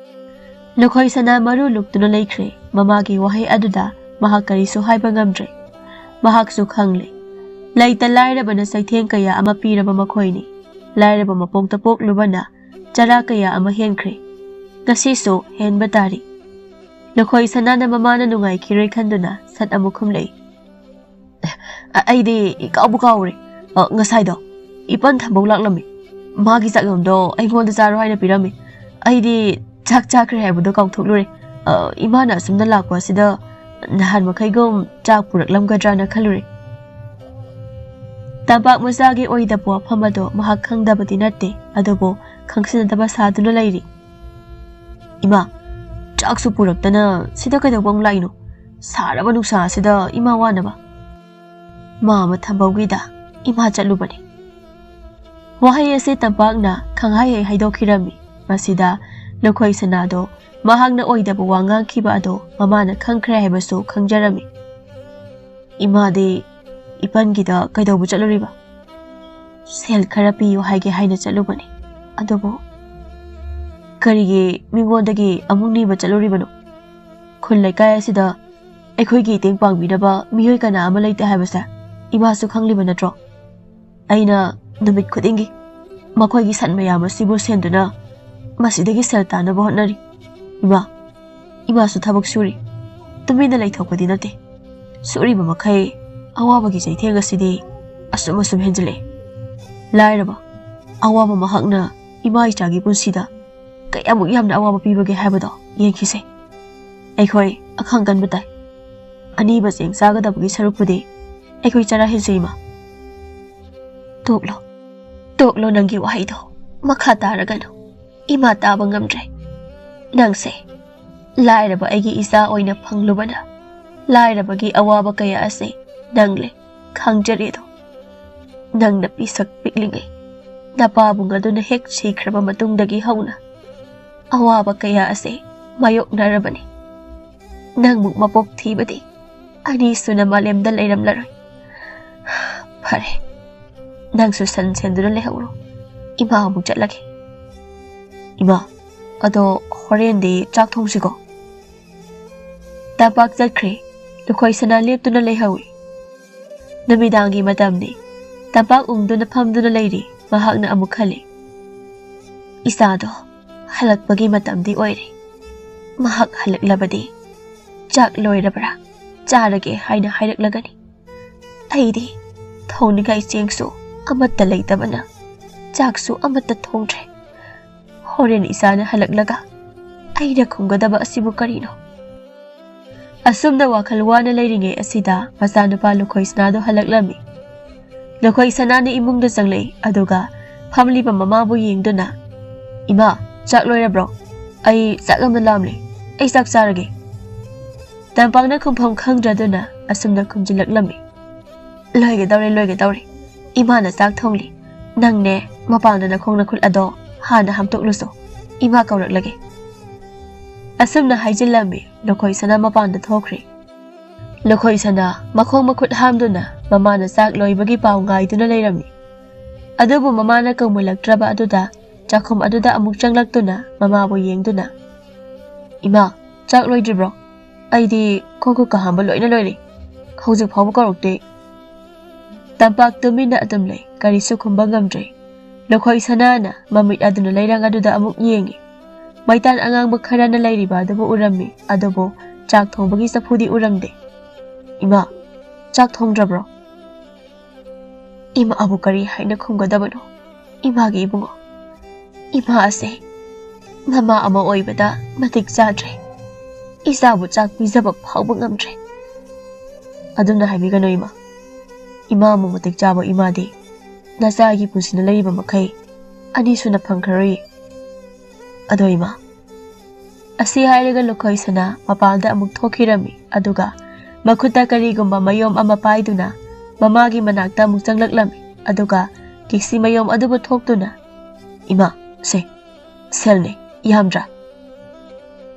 ꯂꯨꯈꯣꯏ ꯁꯅꯥ ꯃꯔꯨ ꯂꯨꯛꯇꯨꯅ ꯂꯩꯈ꯭ꯔꯦ꯫ ꯃꯃꯥꯒꯤ ꯋꯥꯍꯩ ꯑꯗꯨꯗ ꯃꯍꯥꯛ ꯀꯔꯤꯁꯨ ꯍꯥꯏꯕ ꯉꯝꯗ꯭ꯔꯦ꯫ ꯃꯍꯥꯛꯁꯨ ꯈꯪꯂꯦ, ꯂꯩꯇ ꯂꯥꯏꯔꯕꯅ ꯆꯩꯊꯦꯡ ꯀꯌꯥ ꯑꯃ ꯄꯤꯔꯕ ꯃꯈꯣꯏꯅꯤ꯫ ꯂꯥꯏꯔꯕ ꯃꯄꯣꯛꯇ ꯄꯣꯛꯂꯨꯕꯅ ꯆꯔꯥ ꯀꯌꯥ ꯑꯃ ꯍꯦꯟꯈ꯭ꯔꯦ꯫ ꯉꯁꯤꯁꯨ ꯍꯦꯟꯕ ꯇꯥꯔꯤ꯫ ꯂꯨꯈꯣꯏ ꯁꯅꯥꯅ ꯃꯃꯥꯅ ꯅꯨꯡꯉꯥꯏꯈꯤꯔꯣꯏ ꯈꯟꯗꯨꯅ ꯁꯠ ꯑꯃꯨꯛ ꯈꯨꯝꯂꯛꯏ꯫ "ꯑ-, ꯑꯩꯗꯤ ꯏꯀꯥꯎꯕꯨ ꯀꯥꯎꯔꯦ꯫ ꯑ, ꯉꯁꯥꯏꯗꯣ ꯏꯄꯟ ꯊꯝꯕꯧ ꯂꯥꯛꯂꯝꯃꯤ꯫ ꯃꯥꯒꯤ ꯆꯥꯛꯌꯣꯝꯗꯣ ꯑꯩꯉꯣꯟꯗ ꯆꯥꯔꯣ ꯍꯥꯏꯅ ꯄꯤꯔꯝꯃꯤ꯫ ꯑꯩꯗꯤ ꯆꯥꯛ ꯆꯥꯈ꯭ꯔꯦ ꯍꯥꯏꯕꯗꯣ ꯀꯥꯎꯊꯣꯛꯂꯨꯔꯦ꯫ ꯑ, ꯏꯃꯥꯅ ꯑꯁꯨꯝꯅ ꯂꯥꯛꯄ ꯑꯁꯤꯗ ꯅꯍꯥꯟ ꯃꯈꯩꯒꯨꯝ ꯆꯥꯛ ꯄꯨꯔꯛꯂꯝꯒꯗ꯭ꯔꯥꯅ ꯈꯜꯂꯨꯔꯦ"꯫ ꯇꯝꯄꯥꯛ ꯃꯆꯥꯒꯤ ꯑꯣꯏꯗꯕ ꯋꯥꯐꯝ ꯑꯗꯣ ꯃꯍꯥꯛ ꯈꯪꯗꯕꯗꯤ ꯅꯠꯇꯦ, ꯑꯗꯨꯕꯨ ꯈꯪꯁꯤꯟꯅꯗꯕ ꯁꯥꯗꯨꯅ ꯂꯩꯔꯤ꯫ "ꯏꯃꯥ, ꯆꯥꯛꯁꯨ ꯄꯨꯔꯛꯇꯅ ꯁꯤꯗ ꯀꯩꯗꯧꯕ ꯑꯃꯨꯛ ꯂꯥꯛꯏꯅꯣ? ꯁꯥꯔꯕ ꯅꯨꯡꯁꯥ ꯑꯁꯤꯗ ꯏꯃꯥ ꯋꯥꯅꯕ"꯫ "ꯃꯥ ꯑꯃ ꯊꯝꯕꯧꯒꯤꯗ ꯏꯃꯥ ꯆꯠꯂꯨꯕꯅꯤ"꯫ ꯋꯥꯍꯩ ꯑꯁꯤ ꯇꯝꯄꯥꯛꯅ ꯈꯪꯍꯥꯏ ꯍꯦꯛ ꯍꯥꯏꯗꯣꯛꯈꯤꯔꯝꯃꯤ꯫ ꯃꯁꯤꯗ ꯂꯨꯈꯣꯏ ꯁꯅꯥꯗꯣ ꯃꯍꯥꯛꯅ ꯑꯣꯏꯗꯕ ꯋꯥ ꯉꯥꯡꯈꯤꯕ ꯑꯗꯣ ꯃꯃꯥꯅ ꯈꯪꯈ꯭ꯔꯦ ꯍꯥꯏꯕꯁꯨ ꯈꯪꯖꯔꯝꯃꯤ꯫ "ꯏꯃꯥꯗꯤ ꯏꯄꯟꯒꯤꯗ ꯀꯩꯗꯧꯕ ꯆꯠꯂꯨꯔꯤꯕ?" "ꯁꯦꯜ ꯈꯔ ꯄꯤꯌꯨ ꯍꯥꯏꯒꯦ ꯍꯥꯏꯅ ꯆꯠꯂꯨꯕꯅꯤ꯫ ꯑꯗꯨꯕꯨ ꯀꯔꯤꯒꯤ ꯃꯤꯉꯣꯟꯗꯒꯤ ꯑꯃꯨꯛ ꯅꯤꯕ ꯆꯠꯂꯨꯔꯤꯕꯅꯣ? ꯈꯨꯜ ꯂꯩꯀꯥꯏ ꯑꯁꯤꯗ ꯑꯩꯈꯣꯏꯒꯤ ꯃꯇꯦꯡ ꯄꯥꯡꯕꯤꯅꯕ ꯃꯤꯑꯣꯏ ꯀꯅꯥ ꯑꯃ ꯂꯩꯇꯦ ꯍꯥꯏꯕꯁꯦ ꯏꯃꯥꯁꯨ ꯈꯪꯂꯤꯕ ꯅꯠꯇ꯭ꯔꯣ? ꯑꯩꯅ ꯅꯨꯃꯤꯠ ꯈꯨꯗꯤꯡꯒꯤ ꯃꯈꯣꯏꯒꯤ ꯁꯟ ꯃꯌꯥꯝ ꯑꯁꯤꯕꯨ ꯁꯦꯟꯗꯨꯅ ꯃꯁꯤꯗꯒꯤ ꯁꯦꯜ ꯇꯥꯅꯕ ꯍꯣꯠꯅꯔꯤ꯫ ꯏꯃꯥ, ꯏꯃꯥꯁꯨ ꯊꯕꯛ ꯁꯨꯔꯤ꯫ ꯇꯨꯃꯤꯟꯅ ꯂꯩꯊꯣꯛꯄꯗꯤ ꯅꯠꯇꯦ꯫ ꯁꯨꯔꯤꯕ ꯃꯈꯩ ꯑꯋꯥꯕꯒꯤ ꯆꯩꯊꯦꯡ ꯑꯁꯤꯗꯤ ꯑꯁꯨꯝ ꯑꯁꯨꯝ ꯍꯦꯟꯖꯤꯜꯂꯛꯑꯦ꯫ ꯂꯥꯏꯔꯕ, ꯑꯋꯥꯕ ꯃꯍꯥꯛꯅ ꯏꯃꯥ ꯏꯆꯥꯒꯤ ꯄꯨꯟꯁꯤꯗ ꯀꯌꯥꯃꯨꯛ ꯌꯥꯝꯅ ꯑꯋꯥꯕ ꯄꯤꯕꯒꯦ ꯍꯥꯏꯕꯗꯣ ꯌꯦꯡꯈꯤꯁꯦ꯫ ꯑꯩꯈꯣꯏ ꯑꯈꯥꯡ ꯀꯟꯕ ꯇꯥꯏ꯫ ꯑꯅꯤꯕ ꯆꯦꯡ ꯆꯥꯒꯗꯕꯒꯤ ꯁꯔꯨꯛꯄꯨꯗꯤ ꯑꯩꯈꯣꯏ ꯆꯔꯥ ꯍꯦꯟꯁꯦ, ꯏꯃꯥ꯫" "ꯇꯣꯛꯂꯣ, ꯇꯣꯛꯂꯣ ꯅꯪꯒꯤ ꯋꯥꯍꯩꯗꯣ꯫ ꯃꯈꯥ ꯇꯥꯔꯒꯅꯨ꯫ ꯏꯃꯥ ꯇꯥꯕ ꯉꯝꯗ꯭ꯔꯦ꯫ ꯅꯪꯁꯦ ꯂꯥꯏꯔꯕ ꯑꯩꯒꯤ ꯏꯆꯥ ꯑꯣꯏꯅ ꯐꯪꯂꯨꯕꯅ ꯂꯥꯏꯔꯕꯒꯤ ꯑꯋꯥꯕ ꯀꯌꯥ ꯑꯁꯦ ꯅꯪꯂꯦ ꯈꯪꯖꯔꯦꯗꯣ꯫ ꯅꯪꯅ ꯄꯤꯁꯛ ꯄꯤꯛꯂꯤꯉꯩ ꯅꯄꯥꯕꯨꯡ ꯑꯗꯨꯅ ꯍꯦꯛ ꯁꯤꯈ꯭ꯔꯕ ꯃꯇꯨꯡꯗꯒꯤ ꯍꯧꯅ ꯑꯋꯥꯕ ꯀꯌꯥ ꯑꯁꯦ ꯃꯥꯌꯣꯛꯅꯔꯕꯅꯤ꯫ ꯅꯪꯃꯨꯛ ꯃꯄꯣꯛ ꯊꯤꯕꯗꯤ ꯑꯅꯤꯁꯨꯅ ꯃꯥꯂꯦꯝꯗ ꯂꯩꯔꯝꯂꯔꯣꯏ꯫ ꯐꯔꯦ, ꯅꯪꯁꯨ ꯁꯟ ꯁꯦꯟꯗꯨꯅ ꯂꯩꯍꯧꯔꯣ꯫ ꯏꯃꯥ ꯑꯃꯨꯛ ꯆꯠꯂꯒꯦ꯫" "ꯏꯃꯥ, ꯑꯗꯣ ꯍꯣꯔꯦꯟꯗꯤ ꯆꯥꯛ ꯊꯣꯡꯁꯤꯀꯣ?" ꯇꯝꯄꯥꯛ ꯆꯠꯈ꯭ꯔꯦ꯫ ꯂꯨꯈꯣꯏ ꯁꯅꯥ ꯂꯦꯞꯇꯨꯅ ꯂꯩꯍꯧꯏ꯫ ꯅꯨꯃꯤꯗꯥꯡꯒꯤ ꯃꯇꯝꯅꯤ꯫ ꯇꯝꯄꯥꯛ ꯎꯪꯗꯨꯅ ꯐꯝꯗꯨꯅ ꯂꯩꯔꯤ꯫ ꯃꯍꯥꯛꯅ ꯑꯃꯨꯛ ꯈꯜꯂꯤ, "ꯏꯆꯥꯗꯣ ꯍꯜꯂꯛꯄꯒꯤ ꯃꯇꯝꯗꯤ ꯑꯣꯏꯔꯦ꯫ ꯃꯍꯥꯛ ꯍꯜꯂꯛꯂꯕꯗꯤ ꯆꯥꯛ ꯂꯣꯏꯔꯕ꯭ꯔꯥ, ꯆꯥꯔꯒꯦ ꯍꯥꯏꯅ ꯍꯥꯏꯔꯛꯂꯒꯅꯤ꯫ ꯑꯩꯗꯤ ꯊꯣꯡꯅꯤꯡꯉꯥꯏ ꯆꯦꯡꯁꯨ ꯑꯃꯠꯇ ꯂꯩꯇꯕꯅ ꯆꯥꯛꯁꯨ ꯑꯃꯠꯇ ꯊꯣꯡꯗ꯭ꯔꯦ꯫ ꯍꯣꯔꯦꯟ ꯏꯆꯥꯅ ꯍꯜꯂꯛꯂꯒ ꯑꯩꯅ ꯈꯨꯝꯒꯗꯕ ꯑꯁꯤꯕꯨ ꯀꯔꯤꯅꯣ?" ꯑꯁꯨꯝꯅ ꯋꯥꯈꯜ ꯋꯥꯅ ꯂꯩꯔꯤꯉꯩ ꯑꯁꯤꯗ ꯃꯆꯥꯅꯨꯄꯥ ꯂꯨꯈꯣꯏ ꯁꯅꯥꯗꯣ ꯍꯜꯂꯛꯂꯝꯃꯤ꯫ ꯂꯨꯈꯣꯏ ꯁꯅꯥꯅ ꯏꯃꯨꯡꯗ ꯆꯪꯂꯛꯏ, ꯑꯗꯨꯒ ꯐꯝꯂꯤꯕ ꯃꯃꯥꯕꯨ ꯌꯦꯡꯗꯨꯅ, "ꯏꯃꯥ, ꯆꯥꯛ ꯂꯣꯏꯔꯕ꯭ꯔꯣ? ꯑꯩ ꯆꯥꯛ ꯌꯥꯝꯅ ꯂꯥꯝꯂꯦ꯫ ꯑꯩ ꯆꯥꯛ ꯆꯥꯔꯒꯦ꯫" ꯇꯝꯄꯥꯛꯅ ꯈꯨꯝꯐꯝ ꯈꯪꯗ꯭ꯔꯗꯨꯅ ꯑꯁꯨꯝꯅ ꯈꯨꯝꯖꯤꯜꯂꯛꯂꯝꯃꯤ, "ꯂꯣꯏꯒꯗꯧꯔꯦ, ꯂꯣꯏꯒꯗꯧꯔꯦ꯫ ꯏꯃꯥꯅ ꯆꯥꯛ ꯊꯣꯡꯂꯤ꯫ ꯅꯪꯅꯦ, ꯃꯄꯥꯟꯗ ꯅꯈꯣꯡ ꯅꯈꯨꯠ ꯑꯗꯣ ꯍꯥꯟꯅ ꯍꯥꯝꯗꯣꯛꯂꯨꯆꯣ꯫ ꯏꯃꯥ ꯀꯧꯔꯛꯂꯒꯦ꯫ ꯑꯁꯨꯝꯅ ꯍꯥꯏꯖꯤꯜꯂꯝꯃꯤ꯫ ꯂꯨꯈꯣꯏ ꯁꯅꯥ ꯃꯄꯥꯟꯗ ꯊꯣꯛꯈ꯭ꯔꯦ꯫ ꯂꯨꯈꯣꯏ ꯁꯅꯥ ꯃꯈꯣꯡ ꯃꯈꯨꯠ ꯍꯥꯝꯗꯨꯅ ꯃꯃꯥꯅ ꯆꯥꯛ ꯂꯣꯏꯕꯒꯤ ꯄꯥꯎ ꯉꯥꯏꯗꯨꯅ ꯂꯩꯔꯝꯃꯤ꯫ ꯑꯗꯨꯕꯨ ꯃꯃꯥꯅ ꯀꯧꯃꯜꯂꯛꯇ꯭ꯔꯕ ꯑꯗꯨꯗ ꯆꯥꯛꯈꯨꯝ ꯑꯗꯨꯗ ꯑꯃꯨꯛ ꯆꯪꯂꯛꯇꯨꯅ ꯃꯃꯥꯕꯨ ꯌꯦꯡꯗꯨꯅ, "ꯏꯃꯥ, ꯆꯥꯛ ꯂꯣꯏꯗ꯭ꯔꯤꯕ꯭ꯔꯣ? ꯑꯩꯗꯤ ꯈꯣꯡ ꯈꯨꯠ ꯀꯥ ꯍꯥꯝꯕ ꯂꯣꯏꯅ ꯂꯣꯏꯔꯦ꯫ ꯍꯧꯖꯤꯛ ꯐꯥꯎꯕ ꯀꯧꯔꯛꯇꯦ꯫" ꯇꯝꯄꯥꯛ ꯇꯨꯃꯤꯟꯅ ꯑꯗꯨꯝ ꯂꯩ, ꯀꯔꯤꯁꯨ ꯈꯨꯝꯕ ꯉꯝꯗ꯭ꯔꯦ꯫ ꯂꯨꯈꯣꯏ ꯁꯅꯥꯅ ꯃꯃꯤꯠ ꯑꯗꯨꯅ ꯂꯩꯔꯪ ꯑꯗꯨꯗ ꯑꯃꯨꯛ ꯌꯦꯡꯉꯤ꯫ ꯃꯩꯇꯥꯟ ꯑꯉꯥꯡꯕ ꯈꯔꯅ ꯂꯩꯔꯤꯕ ꯑꯗꯨꯕꯨ ꯎꯔꯝꯃꯤ, ꯑꯗꯨꯕꯨ ꯆꯥꯛ ꯊꯣꯡꯕꯒꯤ ꯆꯐꯨꯗꯤ ꯎꯔꯝꯗꯦ꯫ "ꯏꯃꯥ, ꯆꯥꯛ ꯊꯣꯡꯗ꯭ꯔꯕ꯭ꯔꯣ?" ꯏꯃꯥꯕꯨ ꯀꯔꯤ ꯍꯥꯏꯅ ꯈꯨꯝꯒꯗꯕꯅꯣ? ꯏꯃꯥꯒꯤ ꯏꯕꯨꯡꯉꯣ, ꯏꯃꯥ ꯑꯁꯦ ꯃꯃꯥ ꯑꯃ ꯑꯣꯏꯕꯗ ꯃꯇꯤꯛ ꯆꯥꯗ꯭ꯔꯦ꯫ ꯏꯆꯥꯕꯨ ꯆꯥꯛ ꯄꯤꯖꯕ ꯐꯥꯎꯕ ꯉꯝꯗ꯭ꯔꯦ꯫ ꯑꯗꯨꯝꯅ ꯍꯥꯏꯕꯤꯒꯅꯨ ꯏꯃꯥ꯫ ꯏꯃꯥ ꯑꯃꯨꯛ ꯃꯇꯤꯛ ꯆꯥꯕ ꯏꯃꯥꯗꯤ ꯅꯆꯥꯒꯤ ꯄꯨꯟꯁꯤꯅ ꯂꯩꯔꯤꯕ ꯃꯈꯩ ꯑꯅꯤꯁꯨꯅ ꯐꯪꯈ꯭ꯔꯔꯣꯏ꯫ ꯑꯗꯣ ꯏꯃꯥ, ꯑꯁꯤ ꯍꯥꯏꯔꯒ ꯂꯨꯈꯣꯏ ꯁꯅꯥ ꯃꯄꯥꯜꯗ ꯑꯃꯨꯛ ꯊꯣꯛꯈꯤꯔꯝꯃꯤ꯫ ꯑꯗꯨꯒ ꯃꯈꯨꯠꯇ ꯀꯔꯤꯒꯨꯝꯕ ꯃꯌꯣꯝ ꯑꯃ ꯄꯥꯏꯗꯨꯅ ꯃꯃꯥꯒꯤ ꯃꯅꯥꯛꯇ ꯑꯃꯨꯛ ꯆꯪꯂꯛꯂꯝꯃꯤ꯫ ꯑꯗꯨꯒ ꯀꯦꯁꯤ ꯃꯌꯣꯝ ꯑꯗꯨꯕꯨ ꯊꯣꯛꯇꯨꯅ, "ꯏꯃꯥ, ꯁꯦ, ꯁꯦꯜꯅꯦ, ꯌꯥꯝꯗ꯭ꯔꯥ?"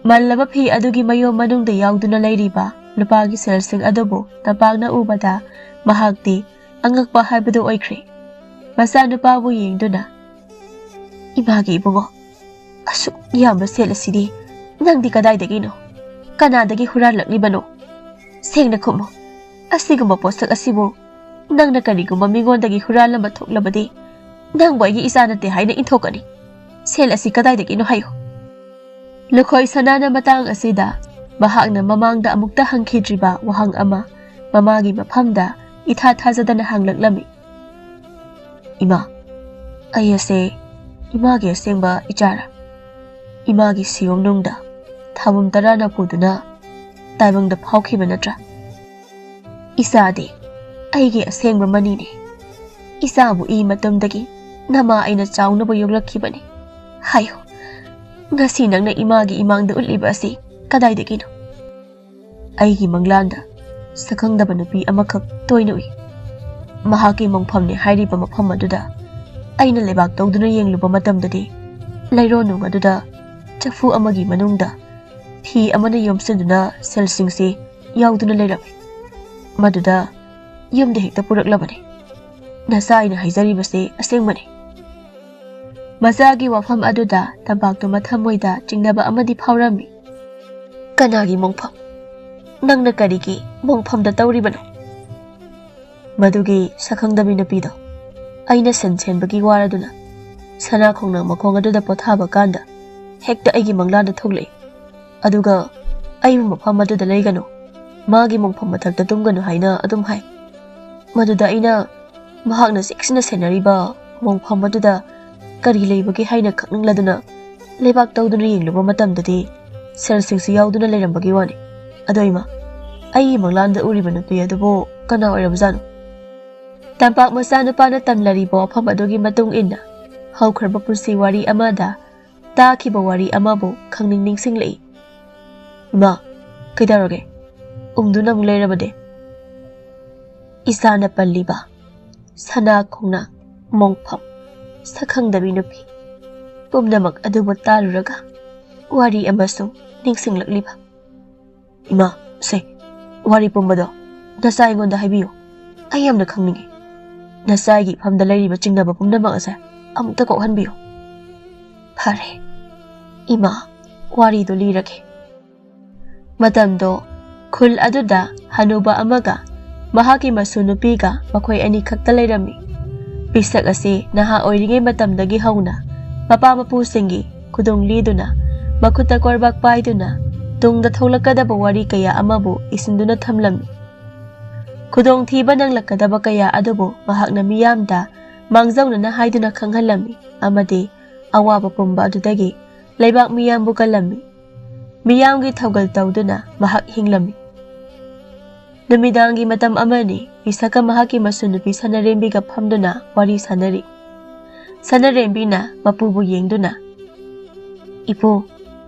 ꯃꯜꯂꯕ ꯐꯤ ꯑꯗꯨꯒꯤ ꯃꯌꯣꯝ ꯃꯅꯨꯡꯗ ꯌꯥꯎꯗꯨꯅ ꯂꯩꯔꯤꯕ ꯂꯨꯄꯥꯒꯤ ꯁꯦꯜꯁꯤꯡ ꯑꯗꯨꯕꯨ ꯇꯝꯄꯥꯛꯅ ꯎꯕꯗ ꯃꯍꯥꯛꯇꯤ ꯑꯉꯛꯄ ꯍꯥꯏꯕꯗꯨ ꯑꯣꯏꯈ꯭ꯔꯦ꯫ ꯃꯆꯥꯅꯨꯄꯥꯕꯨ ꯌꯦꯡꯗꯨꯅ, "ꯏꯃꯥꯒꯤ ꯏꯕꯨꯡꯉꯣ, ꯑꯁꯨꯛ ꯌꯥꯝꯕ ꯁꯦꯜ ꯑꯁꯤꯗꯤ ꯅꯪꯗꯤ ꯀꯗꯥꯏꯗꯒꯤꯅꯣ? ꯀꯅꯥꯗꯒꯤ ꯍꯨꯔꯥꯜꯂꯛꯂꯤꯕꯅꯣ? ꯁꯦꯡꯅ ꯈꯨꯝꯃꯨ꯫ ꯑꯁꯤꯒꯨꯝꯕ ꯄꯣꯠꯁꯛ ꯑꯁꯤꯕꯨ ꯅꯪꯅ ꯀꯔꯤꯒꯨꯝꯕ ꯃꯤꯉꯣꯟꯗꯒꯤ ꯍꯨꯔꯥꯜꯂꯝꯕ ꯊꯣꯛꯂꯕꯗꯤ ꯅꯪꯕꯨ ꯑꯩꯒꯤ ꯏꯆꯥ ꯅꯠꯇꯦ ꯍꯥꯏꯅ ꯏꯟꯊꯣꯛꯀꯅꯤ꯫ ꯁꯦꯜ ꯑꯁꯤ ꯀꯗꯥꯏꯗꯒꯤꯅꯣ ꯍꯥꯏꯌꯨ꯫" ꯂꯨꯈꯣꯏ ꯁꯅꯥꯅ ꯃꯇꯥꯡ ꯑꯁꯤꯗ ꯃꯍꯥꯛꯅ ꯃꯃꯥꯡꯗ ꯑꯃꯨꯛꯇ ꯍꯪꯈꯤꯗ꯭ꯔꯤꯕ ꯋꯥꯍꯪ ꯑꯃ ꯃꯃꯥꯒꯤ ꯃꯐꯝꯗ ꯏꯊꯥ ꯊꯥꯖꯗꯅ ꯍꯪꯂꯛꯂꯝꯃꯤ꯫ "ꯏꯃꯥ, ꯑꯩ ꯑꯁꯦ ꯏꯃꯥꯒꯤ ꯑꯁꯦꯡꯕ ꯏꯆꯥꯔꯥ? ꯏꯃꯥꯒꯤ ꯁꯤꯌꯣꯝꯅꯨꯡꯗ ꯊꯥꯕꯨꯝ ꯇꯔꯥꯅ ꯄꯨꯗꯨꯅ ꯇꯥꯏꯕꯪꯗ ꯐꯥꯎꯈꯤꯕ ꯅꯠꯇ꯭ꯔꯥ? ꯏꯆꯥꯗꯤ ꯑꯩꯒꯤ ꯑꯁꯦꯡꯕ ꯃꯅꯤꯅꯦ꯫ ꯏꯆꯥꯕꯨ ꯏ ꯃꯇꯨꯝꯗꯒꯤ ꯅꯃꯥ ꯑꯩꯅ ꯆꯥꯎꯅꯕ ꯌꯣꯛꯂꯛꯈꯤꯕꯅꯤ꯫ ꯍꯥꯏꯌꯨ, ꯉꯁꯤ ꯅꯪꯅ ꯏꯃꯥꯒꯤ ꯏꯃꯥꯡꯗ ꯎꯠꯂꯤꯕ ꯑꯁꯤ ꯀꯗꯥꯏꯗꯒꯤꯅꯣ?" ꯑꯩꯒꯤ ꯃꯪꯂꯥꯟꯗ ꯁꯛꯈꯪꯗꯕ ꯅꯨꯄꯤ ꯑꯃꯈꯛ ꯇꯣꯏꯅ ꯎꯏ꯫ ꯃꯍꯥꯛꯀꯤ ꯃꯪꯐꯝꯅꯦ ꯍꯥꯏꯔꯤꯕ ꯃꯐꯝ ꯑꯗꯨꯗ ꯑꯩꯅ ꯂꯩꯕꯥꯛ ꯇꯧꯗꯨꯅ ꯌꯦꯡꯂꯨꯕ ꯃꯇꯝꯗꯗꯤ ꯂꯩꯔꯣꯟꯅꯨꯡ ꯑꯗꯨꯗ ꯆꯐꯨ ꯑꯃꯒꯤ ꯃꯅꯨꯡꯗ ꯐꯤ ꯑꯃꯅ ꯌꯣꯝꯁꯤꯟꯗꯨꯅ ꯁꯦꯜꯁꯤꯡꯁꯤ ꯌꯥꯎꯗꯨꯅ ꯂꯩꯔꯝꯃꯤ꯫ ꯃꯗꯨꯗ ꯌꯨꯝꯗ ꯍꯦꯛꯇ ꯄꯨꯔꯛꯂꯕꯅꯤ꯫ ꯅꯆꯥ ꯑꯩꯅ ꯍꯥꯏꯖꯔꯤꯕꯁꯤ ꯑꯁꯦꯡꯕꯅꯤ꯫ ꯃꯆꯥꯒꯤ ꯋꯥꯐꯝ ꯑꯗꯨꯗ ꯇꯝꯄꯥꯛꯇꯨ ꯃꯊꯃꯣꯏꯗ ꯆꯤꯡꯅꯕ ꯑꯃꯗꯤ ꯐꯥꯎꯔꯝꯃꯤ꯫ "ꯀꯅꯥꯒꯤ ꯃꯣꯡꯐꯝ? ꯅꯪꯅ ꯀꯔꯤꯒꯤ ꯃꯣꯡꯐꯝꯗ ꯇꯧꯔꯤꯕꯅꯣ?" ꯃꯗꯨꯒꯤ ꯁꯛꯈꯪꯗꯕꯤ ꯅꯨꯄꯤꯗꯣ ꯑꯩꯅ ꯁꯟ ꯁꯦꯟꯕꯒꯤ ꯋꯥꯔꯗꯨꯅ ꯁꯅꯥ ꯈꯣꯡꯅꯥꯡ ꯃꯈꯣꯡ ꯑꯗꯨꯗ ꯄꯣꯊꯥꯕ ꯀꯥꯟꯗ ꯍꯦꯛꯇ ꯑꯩꯒꯤ ꯃꯪꯂꯥꯟꯗ ꯊꯣꯛꯂꯛꯏ꯫ ꯑꯗꯨꯒ ꯑꯩꯕꯨ ꯃꯐꯝ ꯑꯗꯨꯗ ꯂꯩꯒꯅꯨ, ꯃꯥꯒꯤ ꯃꯣꯡꯐꯝ ꯃꯊꯛꯇ ꯇꯨꯝꯒꯅꯨ ꯍꯥꯏꯅ ꯑꯗꯨꯝ ꯍꯥꯏ꯫ ꯃꯗꯨꯗ ꯑꯩꯅ ꯃꯍꯥꯛꯅ ꯆꯦꯛꯁꯤꯟꯅ ꯁꯦꯟꯅꯔꯤꯕ ꯃꯣꯡꯐꯝ ꯑꯗꯨꯗ ꯀꯔꯤ ꯂꯩꯕꯒꯦ ꯍꯥꯏꯅ ꯈꯪꯅꯤꯡꯂꯗꯨꯅ ꯂꯩꯕꯥꯛ ꯇꯧꯗꯨꯅ ꯌꯦꯡꯂꯨꯕ ꯃꯇꯝꯗꯗꯤ ꯁꯦꯜꯁꯤꯡꯁꯨ ꯌꯥꯎꯗꯨꯅ ꯂꯩꯔꯝꯕꯒꯤ ꯋꯥꯅꯤ꯫ ꯑꯗꯣ ꯏꯃꯥ, ꯑꯩꯒꯤ ꯃꯪꯂꯥꯟꯗ ꯎꯔꯤꯕ ꯅꯨꯄꯤ ꯑꯗꯨꯕꯨ ꯀꯅꯥ ꯑꯣꯏꯔꯕꯖꯥꯠꯅꯣ? ꯇꯝꯄꯥꯛ ꯃꯆꯥꯅꯨꯄꯥꯅ ꯇꯝꯂꯔꯤꯕ ꯋꯥꯐꯝ ꯑꯗꯨꯒꯤ ꯃꯇꯨꯡ ꯏꯟꯅ ꯍꯧꯈ꯭ꯔꯕ ꯄꯨꯟꯁꯤ ꯋꯥꯔꯤ ꯑꯃꯗ ꯇꯥꯈꯤꯕ ꯋꯥꯔꯤ ꯑꯃꯕꯨ ꯈꯪꯅꯤꯡ ꯅꯤꯡꯁꯤꯡꯂꯛꯏ꯫ "ꯏꯃꯥ, ꯀꯩꯗꯧꯔꯒꯦ? ꯎꯪꯗꯨꯅ ꯑꯃꯨꯛ ꯂꯩꯔꯕꯗꯤ?" "ꯏꯆꯥꯅ ꯄꯜꯂꯤꯕ ꯁꯅꯥ ꯈꯣꯡꯅꯥꯡ, ꯃꯣꯡꯐꯝ, ꯁꯛꯈꯪꯗꯕꯤ ꯅꯨꯄꯤ, ꯄꯨꯝꯅꯃꯛ ꯑꯗꯨꯕꯨ ꯇꯥꯔꯨꯔꯒ ꯋꯥꯔꯤ ꯑꯃꯁꯨ ꯅꯤꯡꯁꯤꯡꯂꯛꯂꯤꯕ꯫" "ꯏꯃꯥ, ꯁꯦ, ꯋꯥꯔꯤ ꯄꯨꯝꯕꯗꯣ ꯅꯆꯥ ꯑꯩꯉꯣꯟꯗ ꯍꯥꯏꯕꯤꯌꯨ꯫ ꯑꯩ ꯌꯥꯝꯅ ꯈꯪꯅꯤꯡꯉꯤ꯫ ꯅꯆꯥꯒꯤ ꯏꯐꯝꯗ ꯂꯩꯔꯤꯕ ꯆꯤꯡꯅꯕ ꯄꯨꯝꯅꯃꯛ ꯑꯁꯦ ꯑꯃꯨꯛꯇ ꯀꯣꯛꯍꯟꯕꯤꯌꯨ꯫" "ꯐꯔꯦ, ꯏꯃꯥ, ꯋꯥꯔꯤꯗꯨ ꯂꯤꯔꯒꯦ꯫" ꯃꯇꯝꯗꯣ ꯈꯨꯜ ꯑꯗꯨꯗ ꯍꯅꯨꯕ ꯑꯃꯒ ꯃꯍꯥꯛꯀꯤ ꯃꯁꯨ ꯅꯨꯄꯤꯒ ꯃꯈꯣꯏ ꯑꯅꯤ ꯈꯛꯇ ꯂꯩꯔꯝꯃꯤ꯫ ꯄꯤꯁꯛ ꯑꯁꯤ ꯅꯍꯥ ꯑꯣꯏꯔꯤꯉꯩ ꯃꯇꯝꯗꯒꯤ ꯍꯧꯅ ꯃꯄꯥ ꯃꯄꯨꯁꯤꯡꯒꯤ ꯈꯨꯗꯣꯡ ꯂꯤꯗꯨꯅ, ꯃꯈꯨꯠꯇ ꯀꯣꯔꯕꯥꯛ ꯄꯥꯏꯗꯨꯅ, ꯇꯨꯡꯗ ꯊꯣꯛꯂꯛꯀꯗꯕ ꯋꯥꯔꯤ ꯀꯌꯥ ꯑꯃꯕꯨ ꯏꯁꯤꯟꯗꯨꯅ ꯊꯝꯂꯝꯃꯤ꯫ ꯈꯨꯗꯣꯡꯊꯤꯕ ꯅꯪꯂꯛꯀꯗꯕ ꯀꯌꯥ ꯑꯗꯨꯕꯨ ꯃꯍꯥꯛꯅ ꯃꯤꯌꯥꯝꯗ ꯃꯥꯡꯖꯧꯅꯅ ꯍꯥꯏꯗꯨꯅ ꯈꯪꯍꯜꯂꯝꯃꯤ ꯑꯃꯗꯤ ꯑꯋꯥꯕ ꯄꯨꯝꯕ ꯑꯗꯨꯗꯒꯤ ꯂꯩꯕꯥꯛ ꯃꯤꯌꯥꯝꯕꯨ ꯀꯜꯂꯝꯃꯤ꯫ ꯃꯤꯌꯥꯝꯒꯤ ꯊꯧꯒꯜ ꯇꯧꯗꯨꯅ ꯃꯍꯥꯛ ꯍꯤꯡꯂꯝꯃꯤ꯫ ꯅꯨꯃꯤꯗꯥꯡꯒꯤ ꯃꯇꯝ ꯑꯃꯅꯤ, ꯄꯤꯁꯛꯀ ꯃꯍꯥꯛꯀꯤ ꯃꯁꯨ ꯅꯨꯄꯤ ꯁꯅꯔꯦꯝꯕꯤꯒ ꯐꯝꯗꯨꯅ ꯋꯥꯔꯤ ꯁꯥꯅꯔꯤ꯫ ꯁꯅꯔꯦꯝꯕꯤꯅ ꯃꯄꯨꯕꯨ ꯌꯦꯡꯗꯨꯅ, "ꯏꯄꯨ,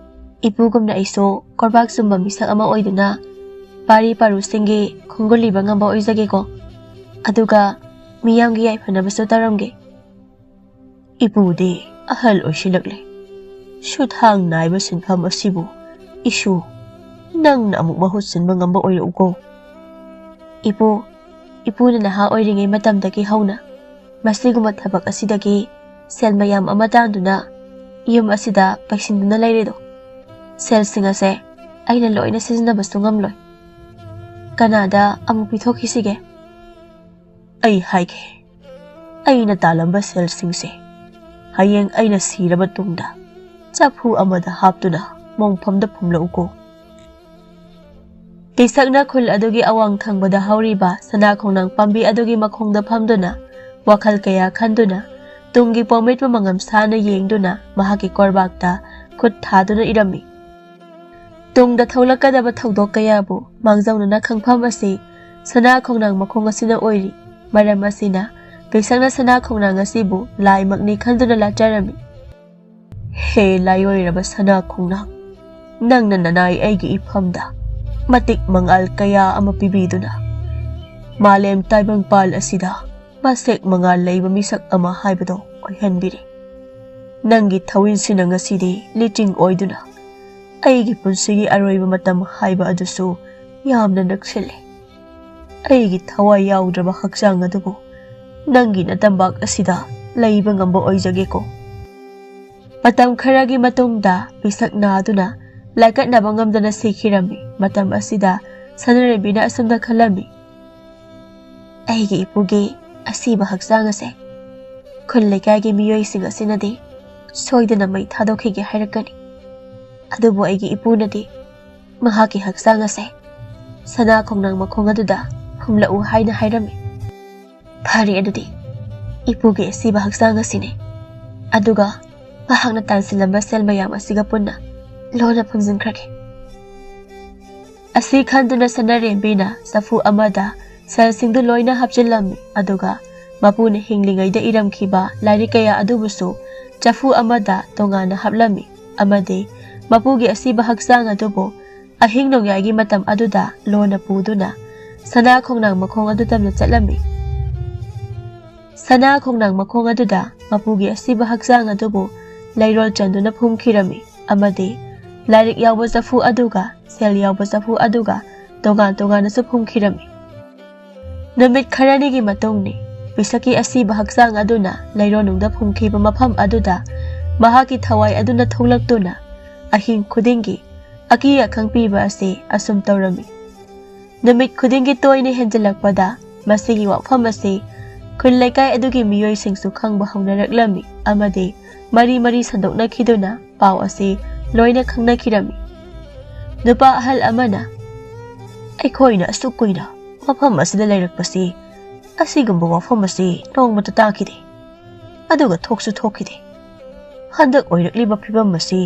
ꯏꯄꯨꯒꯨꯝꯅ ꯑꯩꯁꯨ ꯀꯣꯔꯕꯥꯛ ꯆꯨꯝꯕ ꯃꯤꯁꯛ ꯑꯃ ꯑꯣꯏꯗꯨꯅ ꯄꯥꯔꯤ ꯄꯥꯔꯨꯁꯤꯡꯒꯤ ꯈꯣꯡꯒꯨꯜ ꯂꯤꯕ ꯉꯝꯕ ꯑꯣꯏꯖꯒꯦꯀꯣ꯫ ꯑꯗꯨꯒ ꯃꯤꯌꯥꯝꯒꯤ ꯌꯥꯏꯐꯅꯕꯁꯨ ꯇꯧꯔꯝꯒꯦ꯫" "ꯏꯄꯨꯗꯤ ꯑꯍꯜ ꯑꯣꯏꯁꯤꯜꯂꯛꯂꯦ꯫ ꯁꯨꯊꯥꯡ ꯅꯥꯏꯕ ꯁꯤꯟꯐꯝ ꯑꯁꯤꯕꯨ ꯏꯁꯨ ꯅꯪꯅ ꯑꯃꯨꯛ ꯃꯍꯨꯠ ꯁꯤꯟꯕ ꯉꯝꯕ ꯑꯣꯏꯔꯛꯎꯀꯣ꯫ ꯏꯄꯨ, ꯏꯄꯨꯅ ꯅꯍꯥ ꯑꯣꯏꯔꯤꯉꯩ ꯃꯇꯝꯗꯒꯤ ꯍꯧꯅ ꯃꯁꯤꯒꯨꯝꯕ ꯊꯕꯛ ꯑꯁꯤꯗꯒꯤ ꯁꯦꯜ ꯃꯌꯥꯝ ꯑꯃ ꯇꯥꯟꯗꯨꯅ ꯌꯨꯝ ꯑꯁꯤꯗ ꯄꯩꯁꯤꯟꯗꯨꯅ ꯂꯩꯔꯦꯗꯣ꯫ ꯁꯦꯜꯁꯤꯡ ꯑꯁꯦ ꯑꯩꯅ ꯂꯣꯏꯅ ꯁꯤꯖꯤꯟꯅꯕꯁꯨ ꯉꯝꯂꯣꯏ꯫ ꯀꯅꯥꯗ ꯑꯃꯨꯛ ꯄꯤꯊꯣꯛꯈꯤꯁꯤꯒꯦ? ꯑꯩ ꯍꯥꯏꯒꯦ, ꯑꯩꯅ ꯇꯥꯜꯂꯝꯕ ꯁꯦꯜꯁꯤꯡꯁꯦ ꯍꯌꯦꯡ ꯑꯩꯅ ꯁꯤꯔꯕ ꯇꯨꯡꯗ ꯆꯐꯨ ꯑꯃꯗ ꯍꯥꯞꯇꯨꯅ ꯃꯣꯡꯐꯝꯗ ꯐꯨꯝꯂꯛꯎꯀꯣ꯫ ꯀꯩꯁꯛꯅ ꯈꯨꯜ ꯑꯗꯨꯒꯤ ꯑꯋꯥꯡ ꯊꯪꯕꯗ ꯍꯧꯔꯤꯕ ꯁꯅꯥ ꯈꯣꯡꯅꯥꯡ ꯄꯥꯝꯕꯤ ꯑꯗꯨꯒꯤ ꯃꯈꯣꯡꯗ ꯐꯝꯗꯨꯅ ꯋꯥꯈꯜ ꯀꯌꯥ ꯈꯟꯗꯨꯅ, ꯇꯨꯡꯒꯤ ꯄꯣꯃꯤꯠꯄꯨ ꯃꯉꯝ ꯁꯥꯅ ꯌꯦꯡꯗꯨꯅ ꯃꯍꯥꯛꯀꯤ ꯀꯣꯔꯕꯥꯛꯇ ꯈꯨꯠ ꯊꯥꯗꯨꯅ ꯏꯔꯝꯃꯤ꯫ ꯇꯨꯡꯗ ꯊꯣꯛꯂꯛꯀꯗꯕ ꯊꯧꯗꯣꯛ ꯀꯌꯥꯕꯨ ꯃꯥꯡꯖꯧꯅꯅ ꯈꯪꯐꯝ ꯑꯁꯤ ꯁꯅꯥ ꯈꯣꯡꯅꯥꯡ ꯃꯈꯣꯡ ꯑꯁꯤꯅ ꯑꯣꯏꯔꯤ꯫ ꯃꯔꯝ ꯑꯁꯤꯅ ꯀꯩꯁꯛꯅ ꯁꯅꯥ ꯈꯣꯡꯅꯥꯡ ꯑꯁꯤꯕꯨ ꯂꯥꯏꯃꯛꯅꯤ ꯈꯟꯗꯨꯅ ꯂꯥꯠꯆꯔꯝꯃꯤ꯫ ꯍꯦ ꯂꯥꯏꯑꯣꯏꯔꯕ ꯁꯅꯥ ꯈꯣꯡꯅꯥꯡ, ꯅꯪꯅ ꯅꯅꯥꯏ ꯑꯩꯒꯤ ꯏꯐꯝꯗ ꯃꯇꯤꯛ ꯃꯉꯥꯜ ꯀꯌꯥ ꯑꯃ ꯄꯤꯕꯤꯗꯨꯅ ꯃꯥꯂꯦꯝ ꯇꯥꯏꯕꯪꯄꯥꯜ ꯑꯁꯤꯗ ꯃꯁꯦꯛ ꯃꯉꯥꯜ ꯂꯩꯕ ꯃꯤꯁꯛ ꯑꯃ ꯍꯥꯏꯕꯗꯣ ꯑꯣꯏꯍꯟꯕꯤꯔꯦ꯫ ꯅꯪꯒꯤ ꯊꯧꯏꯟꯁꯤꯅ ꯉꯁꯤꯗꯤ ꯂꯤꯆꯤꯡ ꯑꯣꯏꯗꯨꯅ ꯑꯩꯒꯤ ꯄꯨꯟꯁꯤꯒꯤ ꯑꯔꯣꯏꯕ ꯃꯇꯝ ꯍꯥꯏꯕ ꯑꯗꯨꯁꯨ ꯌꯥꯝꯅ ꯅꯛꯁꯤꯜꯂꯦ꯫ ꯑꯩꯒꯤ ꯊꯋꯥꯏ ꯌꯥꯎꯗ꯭ꯔꯕ ꯍꯛꯆꯥꯡ ꯑꯗꯨꯕꯨ ꯅꯪꯒꯤ ꯅꯇꯝꯕꯥꯛ ꯑꯁꯤꯗ ꯂꯩꯕ ꯉꯝꯕ ꯑꯣꯏꯖꯒꯦꯀꯣ꯫ ꯃꯇꯝ ꯈꯔꯒꯤ ꯃꯇꯨꯡꯗ ꯄꯤꯁꯛ ꯅꯥꯗꯨꯅ ꯂꯥꯏꯀꯠꯅꯕ ꯉꯝꯗꯅ ꯁꯤꯈꯤꯔꯝꯃꯤ꯫ ꯃꯇꯝ ꯑꯁꯤꯗ ꯁꯅꯥꯔꯦꯝꯕꯤꯅ ꯑꯁꯨꯝꯅ ꯈꯜꯂꯝꯃꯤ, "ꯑꯩꯒꯤ ꯏꯄꯨꯒꯤ ꯑꯁꯤꯕ ꯍꯛꯆꯥꯡ ꯑꯁꯦ ꯈꯨꯜ ꯂꯩꯀꯥꯏꯒꯤ ꯃꯤꯑꯣꯏꯁꯤꯡ ꯑꯁꯤꯅꯗꯤ ꯁꯣꯏꯗꯅ ꯃꯩ ꯊꯥꯗꯣꯛꯈꯤꯒꯦ ꯍꯥꯏꯔꯛꯀꯅꯤ꯫ ꯑꯗꯨꯕꯨ ꯑꯩꯒꯤ ꯏꯄꯨꯅꯗꯤ ꯃꯍꯥꯛꯀꯤ ꯍꯛꯆꯥꯡ ꯑꯁꯦ ꯁꯅꯥ ꯈꯣꯡꯅꯥꯡ ꯃꯈꯣꯡ ꯑꯗꯨꯗ ꯐꯨꯝꯂꯛꯎ ꯍꯥꯏꯅ ꯍꯥꯏꯔꯝꯃꯤ꯫ ꯐꯔꯦ, ꯑꯗꯨꯗꯤ ꯏꯄꯨꯒꯤ ꯑꯁꯤꯕ ꯍꯛꯆꯥꯡ ꯑꯁꯤꯅꯤ, ꯑꯗꯨꯒ ꯃꯍꯥꯛꯅ ꯇꯥꯟꯁꯤꯜꯂꯝꯕ ꯁꯦꯜ ꯃꯌꯥꯝ ꯑꯁꯤꯒ ꯄꯨꯟꯅ ꯂꯣꯟꯅ ꯐꯨꯝꯖꯤꯟꯈ꯭ꯔꯒꯦ"꯫ ꯑꯁꯤ ꯈꯟꯗꯨꯅ ꯁꯅꯥꯔꯦꯝꯕꯤꯅ ꯆꯐꯨ ꯑꯃꯗ ꯁꯦꯜꯁꯤꯡꯗꯨ ꯂꯣꯏꯅ ꯍꯥꯞꯆꯤꯜꯂꯝꯃꯤ꯫ ꯑꯗꯨꯒ ꯃꯄꯨꯅ ꯍꯤꯡꯂꯤꯉꯩꯗ ꯏꯔꯝꯈꯤꯕ ꯂꯥꯏꯔꯤꯛ ꯀꯌꯥ ꯑꯗꯨꯕꯨꯁꯨ ꯆꯐꯨ ꯑꯃꯗ ꯇꯣꯉꯥꯟꯅ ꯍꯥꯞꯂꯝꯃꯤ꯫ ꯑꯃꯗꯤ ꯃꯄꯨꯒꯤ ꯑꯁꯤꯕ ꯍꯛꯆꯥꯡ ꯑꯗꯨꯕꯨ ꯑꯍꯤꯡ ꯅꯣꯡꯌꯥꯏꯒꯤ ꯃꯇꯝ ꯑꯗꯨꯗ ꯂꯣꯟꯅ ꯄꯨꯗꯨꯅ ꯁꯅꯥ ꯈꯣꯡꯅꯥꯡ ꯃꯈꯣꯡ ꯑꯗꯨ ꯇꯝꯅ ꯆꯠꯂꯝꯃꯤ꯫ ꯁꯅꯥ ꯈꯣꯡꯅꯥꯡ ꯃꯈꯣꯡ ꯑꯗꯨꯗ ꯃꯄꯨꯒꯤ ꯑꯁꯤꯕ ꯍꯛꯆꯥꯡ ꯑꯗꯨꯕꯨ ꯂꯩꯔꯣꯜ ꯆꯟꯗꯨꯅ ꯐꯨꯝꯈꯤꯔꯝꯃꯤ ꯑꯃꯗꯤ ꯂꯥꯏꯔꯤꯛ ꯌꯥꯎꯕ ꯆꯐꯨ ꯑꯗꯨꯒ ꯁꯦꯜ ꯌꯥꯎꯕ ꯆꯐꯨ ꯑꯗꯨꯒ ꯇꯣꯉꯥꯟ ꯇꯣꯉꯥꯟꯅꯁꯨ ꯐꯨꯝꯈꯤꯔꯝꯃꯤ꯫ ꯅꯨꯃꯤꯠ ꯈꯔꯅꯤꯒꯤ ꯃꯇꯨꯡꯅꯤ, ꯄꯤꯁꯛꯀꯤ ꯑꯁꯤꯕ ꯍꯛꯆꯥꯡ ꯑꯗꯨꯅ ꯂꯩꯔꯣꯟꯅꯨꯡꯗ ꯐꯨꯝꯈꯤꯕ ꯃꯐꯝ ꯑꯗꯨꯗ ꯃꯍꯥꯛꯀꯤ ꯊꯋꯥꯏ ꯑꯗꯨꯅ ꯊꯣꯛꯂꯛꯇꯨꯅ ꯑꯍꯤꯡ ꯈꯨꯗꯤꯡꯒꯤ ꯑꯀꯤ ꯑꯈꯪ ꯄꯤꯕ ꯑꯁꯤ ꯑꯁꯨꯝ ꯇꯧꯔꯝꯃꯤ꯫ ꯅꯨꯃꯤꯠ ꯈꯨꯗꯤꯡꯒꯤ ꯇꯣꯏꯅ ꯍꯦꯟꯖꯜꯂꯛꯄꯗ ꯃꯁꯤꯒꯤ ꯋꯥꯐꯝ ꯑꯁꯤ ꯈꯨꯜ ꯂꯩꯀꯥꯏ ꯑꯗꯨꯒꯤ ꯃꯤꯑꯣꯏꯁꯤꯡꯁꯨ ꯈꯪꯕ ꯍꯧꯅꯔꯛꯂꯝꯃꯤ ꯑꯃꯗꯤ ꯃꯔꯤ ꯃꯔꯤ ꯁꯟꯗꯣꯛꯅꯈꯤꯗꯨꯅ ꯄꯥꯎ ꯑꯁꯤ ꯂꯣꯏꯅ ꯈꯪꯅꯈꯤꯔꯝꯃꯤ꯫ ꯅꯨꯄꯥ ꯑꯍꯜ ꯑꯃꯅ, "ꯑꯩꯈꯣꯏꯅ ꯑꯁꯨꯛ ꯀꯨꯏꯅ ꯃꯐꯝ ꯑꯁꯤꯗ ꯂꯩꯔꯛꯄꯁꯤ ꯑꯁꯤꯒꯨꯝꯕ ꯋꯥꯐꯝ ꯑꯁꯤ ꯅꯣꯡꯃꯇ ꯇꯥꯈꯤꯗꯦ, ꯑꯗꯨꯒ ꯊꯣꯛꯁꯨ ꯊꯣꯛꯈꯤꯗꯦ꯫ ꯍꯟꯗꯛ ꯑꯣꯏꯔꯛꯂꯤꯕ ꯐꯤꯕꯝ ꯑꯁꯤ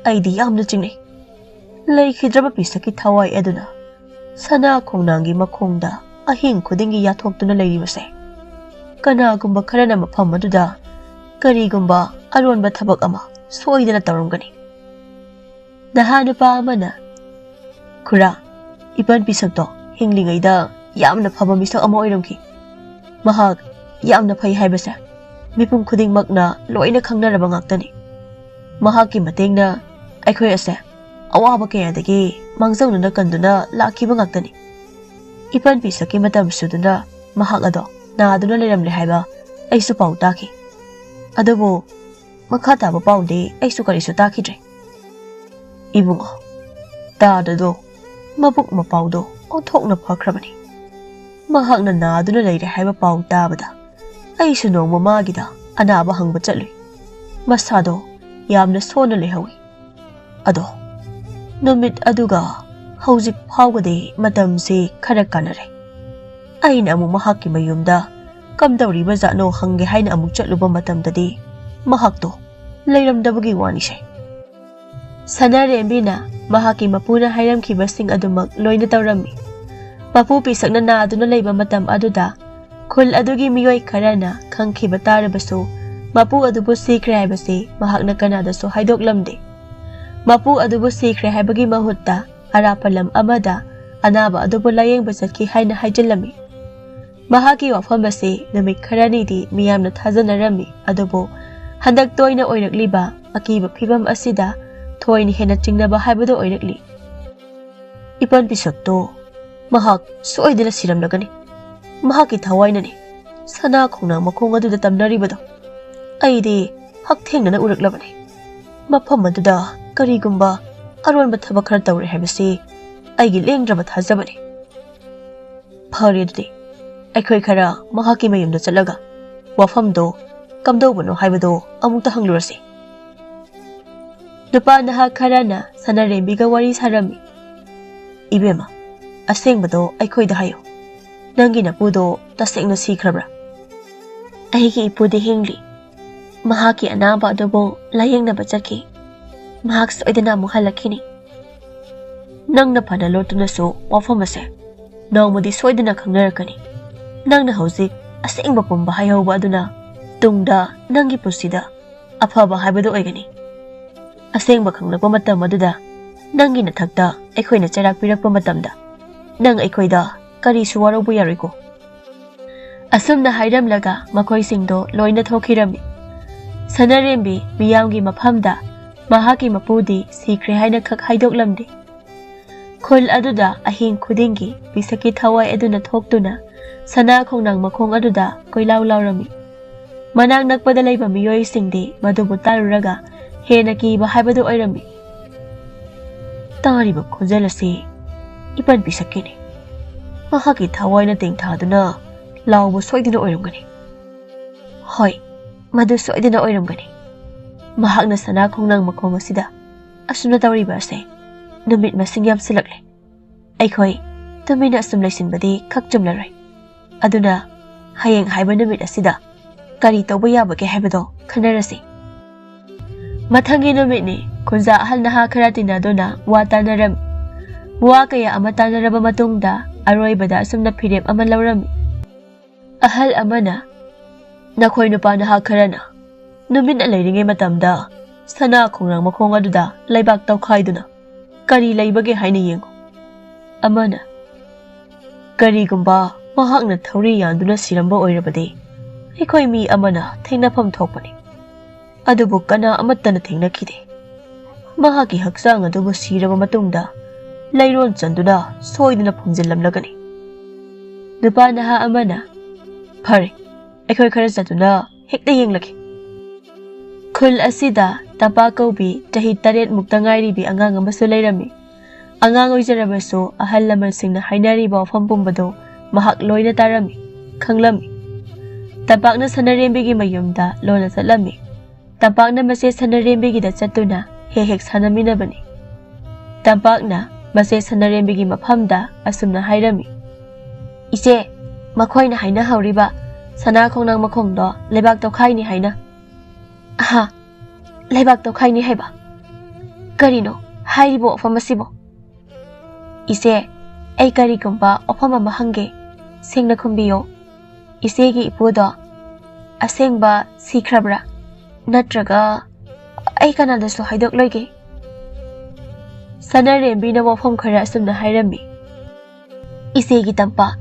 ꯑꯩꯗꯤ ꯌꯥꯝꯅ ꯆꯤꯡꯅꯩ꯫ ꯂꯩꯈꯤꯗ꯭ꯔꯕ ꯄꯤꯁꯛꯀꯤ ꯊꯋꯥꯏ ꯑꯗꯨꯅ ꯁꯅꯥ ꯈꯣꯡꯅꯥꯡꯒꯤ ꯃꯈꯣꯡꯗ ꯑꯍꯤꯡ ꯈꯨꯗꯤꯡꯒꯤ ꯌꯥꯊꯣꯛꯇꯨꯅ ꯂꯩꯔꯤꯕꯁꯦ꯫ ꯀꯅꯥꯒꯨꯝꯕ ꯈꯔꯅ ꯃꯐꯝ ꯑꯗꯨꯗ ꯀꯔꯤꯒꯨꯝꯕ ꯑꯔꯣꯟꯕ ꯊꯕꯛ ꯑꯃ ꯁꯣꯏꯗꯅ ꯇꯧꯔꯝꯒꯅꯤ"꯫ ꯅꯍꯥ ꯅꯨꯄꯥ ꯑꯃꯅ, "ꯈꯨꯔꯥ, ꯏꯄꯟ ꯄꯤꯁꯛꯇꯣ ꯍꯤꯡꯂꯤꯉꯩꯗ ꯌꯥꯝꯅ ꯐꯕ ꯃꯤꯁꯛ ꯑꯃ ꯑꯣꯏꯔꯝꯈꯤ꯫ ꯃꯍꯥꯛ ꯌꯥꯝꯅ ꯐꯩ ꯍꯥꯏꯕꯁꯦ ꯃꯤꯄꯨꯝ ꯈꯨꯗꯤꯡꯃꯛꯅ ꯂꯣꯏꯅ ꯈꯪꯅꯔꯕ ꯉꯥꯛꯇꯅꯤ꯫ ꯃꯍꯥꯛꯀꯤ ꯃꯇꯦꯡꯅ ꯑꯩꯈꯣꯏ ꯑꯁꯦ ꯑꯋꯥꯕ ꯀꯌꯥꯗꯒꯤ ꯃꯥꯡꯖꯧꯅꯅ ꯀꯟꯗꯨꯅ ꯂꯥꯛꯈꯤꯕ ꯉꯥꯛꯇꯅꯤ꯫ ꯏꯄꯟ ꯄꯤꯁꯛꯀꯤ ꯃꯇꯝ ꯁꯨꯗꯨꯅ ꯃꯍꯥꯛ ꯑꯗꯣ ꯅꯥꯗꯨꯅ ꯂꯩꯔꯝꯂꯦ ꯍꯥꯏꯕ ꯑꯩꯁꯨ ꯄꯥꯎ ꯇꯥꯈꯤ꯫ ꯑꯗꯨꯕꯨ ꯃꯈꯥ ꯇꯥꯕ ꯄꯥꯎꯗꯤ ꯑꯩꯁꯨ ꯀꯔꯤꯁꯨ ꯇꯥꯈꯤꯗ꯭ꯔꯦ꯫ ꯏꯕꯨꯡꯉꯣ, ꯇꯥꯗꯗꯣ ꯃꯕꯨꯛ ꯃꯄꯥꯎꯗꯣ ꯑꯣꯟꯊꯣꯛꯅ ꯐꯈ꯭ꯔꯕꯅꯤ꯫ ꯃꯍꯥꯛꯅ ꯅꯥꯗꯨꯅ ꯂꯩꯔꯦ ꯍꯥꯏꯕ ꯄꯥꯎ ꯇꯥꯕꯗ ꯑꯩꯁꯨ ꯅꯣꯡꯃ ꯃꯥꯒꯤꯗ ꯑꯅꯥꯕ ꯍꯪꯕ ꯆꯠꯂꯨꯏ꯫ ꯃꯁꯥꯗꯣ ꯌꯥꯝꯅ ꯁꯣꯟꯅ ꯂꯩꯍꯧꯏ꯫ ꯑꯗꯣ ꯅꯨꯃꯤꯠ ꯑꯗꯨꯒ ꯍꯧꯖꯤꯛ ꯐꯥꯎꯕꯗꯤ ꯃꯇꯝꯁꯤ ꯈꯔ ꯀꯥꯟꯅꯔꯦ꯫ ꯑꯩꯅ ꯑꯃꯨꯛ ꯃꯍꯥꯛꯀꯤ ꯃꯌꯨꯝꯗ ꯀꯝꯗꯧꯔꯤꯕ ꯖꯥꯠꯅꯣ ꯍꯪꯒꯦ ꯍꯥꯏꯅ ꯑꯃꯨꯛ ꯆꯠꯂꯨꯕ ꯃꯇꯝꯗꯗꯤ ꯃꯍꯥꯛꯇꯣ ꯂꯩꯔꯝꯗꯕꯒꯤ ꯋꯥꯅꯤꯁꯦ"꯫ ꯁꯅꯥꯔꯦꯝꯕꯤꯅ ꯃꯍꯥꯛꯀꯤ ꯃꯄꯨꯅ ꯍꯥꯏꯔꯝꯈꯤꯕꯁꯤꯡ ꯑꯗꯨꯃꯛ ꯂꯣꯏꯅ ꯇꯧꯔꯝꯃꯤ꯫ ꯃꯄꯨ ꯄꯤꯁꯛꯅ ꯅꯥꯗꯨꯅ ꯂꯩꯕ ꯃꯇꯝ ꯑꯗꯨꯗ ꯈꯨꯜ ꯑꯗꯨꯒꯤ ꯃꯤꯑꯣꯏ ꯈꯔꯅ ꯈꯪꯈꯤꯕ ꯇꯥꯔꯕꯁꯨ, ꯃꯄꯨ ꯑꯗꯨꯕꯨ ꯁꯤꯈ꯭ꯔꯦ ꯍꯥꯏꯕꯁꯤ ꯃꯍꯥꯛꯅ ꯀꯅꯥꯗꯁꯨ ꯍꯥꯏꯗꯣꯛꯂꯝꯗꯦ꯫ ꯃꯄꯨ ꯑꯗꯨꯕꯨ ꯁꯤꯈ꯭ꯔꯦ ꯍꯥꯏꯕꯒꯤ ꯃꯍꯨꯠꯇ ꯑꯔꯥꯞꯄ ꯂꯝ ꯑꯃꯗ ꯑꯅꯥꯕ ꯑꯗꯨꯕꯨ ꯂꯥꯌꯦꯡꯕ ꯆꯠꯈꯤ ꯍꯥꯏꯅ ꯍꯥꯏꯖꯤꯜꯂꯝꯃꯤ꯫ ꯃꯍꯥꯛꯀꯤ ꯋꯥꯐꯝ ꯑꯁꯤ ꯅꯨꯃꯤꯠ ꯈꯔꯅꯤꯗꯤ ꯃꯤꯌꯥꯝꯅ ꯊꯥꯖꯅꯔꯝꯃꯤ, ꯑꯗꯨꯕꯨ ꯍꯟꯗꯛ ꯇꯣꯏꯅ ꯑꯣꯏꯔꯛꯂꯤꯕ ꯑꯀꯤꯕ ꯐꯤꯚꯝ ꯑꯁꯤꯗ ꯊꯣꯏꯅ ꯍꯦꯟꯅ ꯆꯤꯡꯅꯕ ꯍꯥꯏꯕꯗꯨ ꯑꯣꯏꯔꯛꯂꯤ꯫ ꯏꯄꯟ ꯄꯤꯁꯛꯇꯣ ꯃꯍꯥꯛ ꯁꯣꯏꯗꯅ ꯁꯤꯔꯝꯂꯒꯅꯤ꯫ ꯃꯍꯥꯛꯀꯤ ꯊꯋꯥꯏꯅꯅꯤ ꯁꯅꯥ ꯈꯣꯡꯅꯥꯡ ꯃꯈꯣꯡ ꯑꯗꯨꯗ ꯇꯝꯅꯔꯤꯕꯗꯣ꯫ ꯑꯩꯗꯤ ꯍꯛꯊꯦꯡꯅꯅ ꯎꯔꯛꯂꯕꯅꯤ꯫ ꯃꯐꯝ ꯑꯗꯨꯗ ꯀꯔꯤꯒꯨꯝꯕ ꯑꯔꯣꯟꯕ ꯊꯕꯛ ꯈꯔ ꯇꯧꯔꯦ ꯍꯥꯏꯕꯁꯤ ꯑꯩꯒꯤ ꯂꯦꯡꯗ꯭ꯔꯕ ꯊꯥꯖꯕꯅꯤ꯫ ꯐꯔꯦ, ꯑꯗꯨꯗꯤ ꯑꯩꯈꯣꯏ ꯈꯔ ꯃꯍꯥꯛꯀꯤ ꯃꯌꯨꯝꯗ ꯆꯠꯂꯒ ꯋꯥꯐꯝꯗꯣ ꯀꯝꯗꯧꯕꯅꯣ ꯍꯥꯏꯕꯗꯣ ꯑꯃꯨꯛꯇ ꯍꯪꯂꯨꯔꯁꯤ꯫ ꯅꯨꯄꯥ ꯅꯍꯥ ꯈꯔꯅ ꯁꯅꯥꯔꯦꯝꯕꯤꯒ ꯋꯥꯔꯤ ꯁꯥꯔꯝꯃꯤ꯫ "ꯏꯕꯦꯝꯃ, ꯑꯁꯦꯡꯕꯗꯣ ꯑꯩꯈꯣꯏꯗ ꯍꯥꯏꯌꯨ꯫ ꯅꯪꯒꯤ ꯅꯄꯨꯗꯣ ꯇꯁꯦꯡꯅ ꯁꯤꯈ꯭ꯔꯕ꯭ꯔꯥ?" "ꯑꯩꯒꯤ ꯏꯄꯨꯗꯤ ꯍꯤꯡꯂꯤ꯫ ꯃꯍꯥꯛꯀꯤ ꯑꯅꯥꯕ ꯑꯗꯨꯕꯨ ꯂꯥꯌꯦꯡꯅꯕ ꯆꯠꯈꯤ꯫ ꯃꯍꯥꯛ ꯁꯣꯏꯗꯅ ꯑꯃꯨꯛ ꯍꯜꯂꯛꯈꯤꯅꯤ꯫" "ꯅꯪꯅ ꯐꯅ ꯂꯣꯠꯇꯨꯅꯁꯨ ꯋꯥꯐꯝ ꯑꯁꯦ ꯅꯣꯡꯃꯗꯤ ꯁꯣꯏꯗꯅ ꯈꯪꯅꯔꯛꯀꯅꯤ꯫ ꯅꯪꯅ ꯍꯧꯖꯤꯛ ꯑꯁꯦꯡꯕ ꯄꯨꯝꯕ ꯍꯥꯏꯍꯧꯕ ꯑꯗꯨꯅ ꯇꯨꯡꯗ ꯅꯪꯒꯤ ꯄꯨꯟꯁꯤꯗ ꯑꯐꯕ ꯍꯥꯏꯕꯗꯨ ꯑꯣꯏꯒꯅꯤ꯫ ꯑꯁꯦꯡꯕ ꯈꯪꯂꯛꯄ ꯃꯇꯝ ꯑꯗꯨꯗ ꯅꯪꯒꯤ ꯅꯊꯛꯇ ꯑꯩꯈꯣꯏꯅ ꯆꯩꯔꯥꯛ ꯄꯤꯔꯛꯄ ꯃꯇꯝꯗ ꯅꯪ ꯑꯩꯈꯣꯏꯗ ꯀꯔꯤꯁꯨ ꯋꯥꯔꯧꯕ ꯌꯥꯔꯣꯏꯀꯣ꯫" ꯑꯁꯨꯝꯅ ꯍꯥꯏꯔꯝꯂꯒ ꯃꯈꯣꯏꯁꯤꯡꯗꯣ ꯂꯣꯏꯅ ꯊꯣꯛꯈꯤꯔꯝꯃꯤ꯫ ꯁꯅꯥꯔꯦꯝꯕꯤ ꯃꯤꯌꯥꯝꯒꯤ ꯃꯐꯝꯗ ꯃꯍꯥꯛꯀꯤ ꯃꯄꯨꯗꯤ ꯁꯤꯈ꯭ꯔꯦ ꯍꯥꯏꯅ ꯈꯛ ꯍꯥꯏꯗꯣꯛꯂꯝꯗꯦ꯫ ꯈꯨꯜ ꯑꯗꯨꯗ ꯑꯍꯤꯡ ꯈꯨꯗꯤꯡꯒꯤ ꯄꯤꯁꯛꯀꯤ ꯊꯋꯥꯏ ꯑꯗꯨꯅ ꯊꯣꯛꯇꯨꯅ ꯁꯅꯥ ꯈꯣꯡꯅꯥꯡ ꯃꯈꯣꯡ ꯑꯗꯨꯗ ꯀꯣꯏꯂꯥꯎ ꯂꯥꯎꯔꯝꯃꯤ꯫ ꯃꯅꯥꯛ ꯅꯛꯄꯗ ꯂꯩꯕ ꯃꯤꯑꯣꯏꯁꯤꯡꯗꯤ ꯃꯗꯨꯕꯨ ꯇꯥꯔꯨꯔꯒ ꯍꯦꯟꯅ ꯀꯤꯕ ꯍꯥꯏꯕꯗꯨ ꯑꯣꯏꯔꯝꯃꯤ꯫ ꯇꯥꯔꯤꯕ ꯈꯣꯟꯖꯦꯜ ꯑꯁꯤ ꯏꯄꯟ ꯄꯤꯁꯛꯀꯤꯅꯤ꯫ ꯃꯍꯥꯛꯀꯤ ꯊꯋꯥꯏꯅ ꯇꯦꯡꯊꯥꯗꯨꯅ ꯂꯥꯎꯕ ꯁꯣꯏꯗꯅ ꯑꯣꯏꯔꯝꯒꯅꯤ꯫ ꯍꯣꯏ, ꯃꯗꯨ ꯁꯣꯏꯗꯅ ꯑꯣꯏꯔꯝꯒꯅꯤ꯫ ꯃꯍꯥꯛꯅ ꯁꯅꯥ ꯈꯣꯡꯅꯥꯡ ꯃꯈꯣꯡ ꯑꯁꯤꯗ ꯑꯁꯨꯝꯅ ꯇꯧꯔꯤꯕ ꯑꯁꯦ ꯅꯨꯃꯤꯠ ꯃꯁꯤꯡ ꯌꯥꯝꯁꯤꯜꯂꯛꯂꯦ꯫ ꯑꯩꯈꯣꯏ ꯇꯨꯃꯤꯟꯅ ꯑꯁꯨꯝ ꯂꯩꯁꯤꯟꯕꯗꯤ ꯈꯛ ꯆꯨꯝꯂꯔꯣꯏ꯫ ꯑꯗꯨꯅ ꯍꯌꯦꯡ ꯍꯥꯏꯕ ꯅꯨꯃꯤꯠ ꯑꯁꯤꯗ ꯀꯔꯤ ꯇꯧꯕ ꯌꯥꯕꯒꯦ ꯍꯥꯏꯕꯗꯣ ꯈꯟꯅꯔꯁꯤ꯫ ꯃꯊꯪꯒꯤ ꯅꯨꯃꯤꯠꯅꯤ꯫ ꯈꯨꯟꯖꯥ ꯑꯍꯜ ꯅꯍꯥ ꯈꯔ ꯇꯤꯟꯅꯗꯨꯅ ꯋꯥ ꯇꯥꯅꯔꯝꯃꯤ꯫ ꯋꯥ ꯀꯌꯥ ꯑꯃ ꯇꯥꯅꯔꯕ ꯃꯇꯨꯡꯗ ꯑꯔꯣꯏꯕꯗ ꯑꯁꯨꯝꯅ ꯐꯤꯔꯦꯞ ꯑꯃ ꯂꯧꯔꯝꯃꯤ꯫ ꯑꯍꯜ ꯑꯃꯅ, "ꯅꯈꯣꯏ ꯅꯨꯄꯥ ꯅꯍꯥ ꯈꯔꯅ ꯅꯨꯃꯤꯠꯅ ꯂꯩꯔꯤꯉꯩ ꯃꯇꯝꯗ ꯁꯅꯥ ꯈꯣꯡꯅꯥꯡ ꯃꯈꯣꯡ ꯑꯗꯨꯗ ꯂꯩꯕꯥꯛ ꯇꯧꯈꯥꯏꯗꯨꯅ ꯀꯔꯤ ꯂꯩꯕꯒꯦ ꯍꯥꯏꯅ ꯌꯦꯡꯉꯨ꯫" ꯑꯃꯅ, "ꯀꯔꯤꯒꯨꯝꯕ ꯃꯍꯥꯛꯅ ꯊꯧꯔꯤ ꯌꯥꯟꯗꯨꯅ ꯁꯤꯔꯝꯕ ꯑꯣꯏꯔꯕꯗꯤ ꯑꯩꯈꯣꯏ ꯃꯤ ꯑꯃꯅ ꯊꯦꯡꯅꯐꯝ ꯊꯣꯛꯄꯅꯤ꯫ ꯑꯗꯨꯕꯨ ꯀꯅꯥ ꯑꯃꯠꯇꯅ ꯊꯦꯡꯅꯈꯤꯗꯦ꯫ ꯃꯍꯥꯛꯀꯤ ꯍꯛꯆꯥꯡ ꯑꯗꯨꯕꯨ ꯁꯤꯔꯕ ꯃꯇꯨꯡꯗ ꯂꯩꯔꯣꯟ ꯆꯟꯗꯨꯅ ꯁꯣꯏꯗꯅ ꯐꯨꯝꯖꯤꯜꯂꯝꯂꯒꯅꯤ꯫ ꯅꯨꯄꯥ ꯅꯍꯥ ꯑꯃꯅ, "ꯐꯔꯦ, ꯑꯩꯈꯣꯏ ꯈꯔ ꯆꯠꯇꯨꯅ ꯍꯦꯛꯇ ꯌꯦꯡꯂꯒꯦ"꯫ ꯈꯨꯜ ꯑꯁꯤꯗ ꯇꯝꯄꯥꯛ ꯀꯧꯕꯤ ꯆꯍꯤ ꯇꯔꯦꯠ ꯃꯨꯛꯇ ꯉꯥꯏꯔꯤꯕꯤ ꯑꯉꯥꯡ ꯑꯃꯁꯨ ꯂꯩꯔꯝꯃꯤ꯫ ꯑꯉꯥꯡ ꯑꯣꯏꯖꯔꯕꯁꯨ ꯑꯍꯜ ꯂꯃꯟꯁꯤꯡꯅ ꯍꯥꯏꯅꯔꯤꯕ ꯋꯥꯐꯝ ꯄꯨꯝꯕꯗꯨ ꯃꯍꯥꯛ ꯂꯣꯏꯅ ꯇꯥꯔꯝꯃꯤ, ꯈꯪꯂꯝꯃꯤ꯫ ꯇꯝꯄꯥꯛꯅ ꯁꯅꯥꯔꯦꯝꯕꯤꯒꯤ ꯃꯌꯨꯝꯗ ꯂꯣꯟꯅ ꯆꯠꯂꯝꯃꯤ꯫ ꯇꯝꯄꯥꯛꯅ ꯃꯆꯦ ꯁꯅꯥꯔꯦꯝꯕꯤꯒꯤꯗ ꯆꯠꯇꯨꯅ ꯍꯦꯛ ꯍꯦꯛ ꯁꯥꯟꯅꯃꯤꯟꯅꯕꯅꯤ꯫ ꯇꯝꯄꯥꯛꯅ ꯃꯆꯦ ꯁꯅꯥꯔꯦꯝꯕꯤꯒꯤ ꯃꯐꯝꯗ ꯑꯁꯨꯝꯅ ꯍꯥꯏꯔꯝꯃꯤ, "ꯏꯆꯦ, ꯃꯈꯣꯏꯅ ꯍꯥꯏꯅꯍꯧꯔꯤꯕ ꯁꯅꯥ ꯈꯣꯡꯅꯥꯡ ꯃꯈꯣꯡꯗꯣ ꯂꯩꯕꯥꯛ ꯇꯧꯈꯥꯏꯅꯤ ꯍꯥꯏꯅ"꯫ "ꯑꯍꯥ, ꯂꯩꯕꯥꯛ ꯇꯧꯈꯥꯏꯅꯤ ꯍꯥꯏꯕ? ꯀꯔꯤꯅꯣ ꯍꯥꯏꯔꯤꯕ ꯋꯥꯐꯝ ꯑꯁꯤꯕꯣ?" "ꯏꯆꯦ, ꯑꯩ ꯀꯔꯤꯒꯨꯝꯕ ꯋꯥꯐꯝ ꯑꯃ ꯍꯪꯒꯦ, ꯁꯦꯡꯅ ꯈꯨꯝꯕꯤꯌꯣ꯫ ꯏꯆꯦꯒꯤ ꯏꯄꯨꯗꯣ ꯑꯁꯦꯡꯕ ꯁꯤꯈ꯭ꯔꯕ꯭ꯔꯥ? ꯅꯠꯇ꯭ꯔꯒ ꯑꯩ ꯀꯅꯥꯗꯁꯨ ꯍꯥꯏꯗꯣꯛꯂꯣꯏꯒꯦ"꯫ ꯁꯅꯥꯔꯦꯝꯕꯤꯅ ꯋꯥꯐꯝ ꯈꯔ ꯑꯁꯨꯝꯅ ꯍꯥꯏꯔꯝꯃꯤ, "ꯏꯆꯦꯒꯤ ꯇꯝꯄꯥꯛ,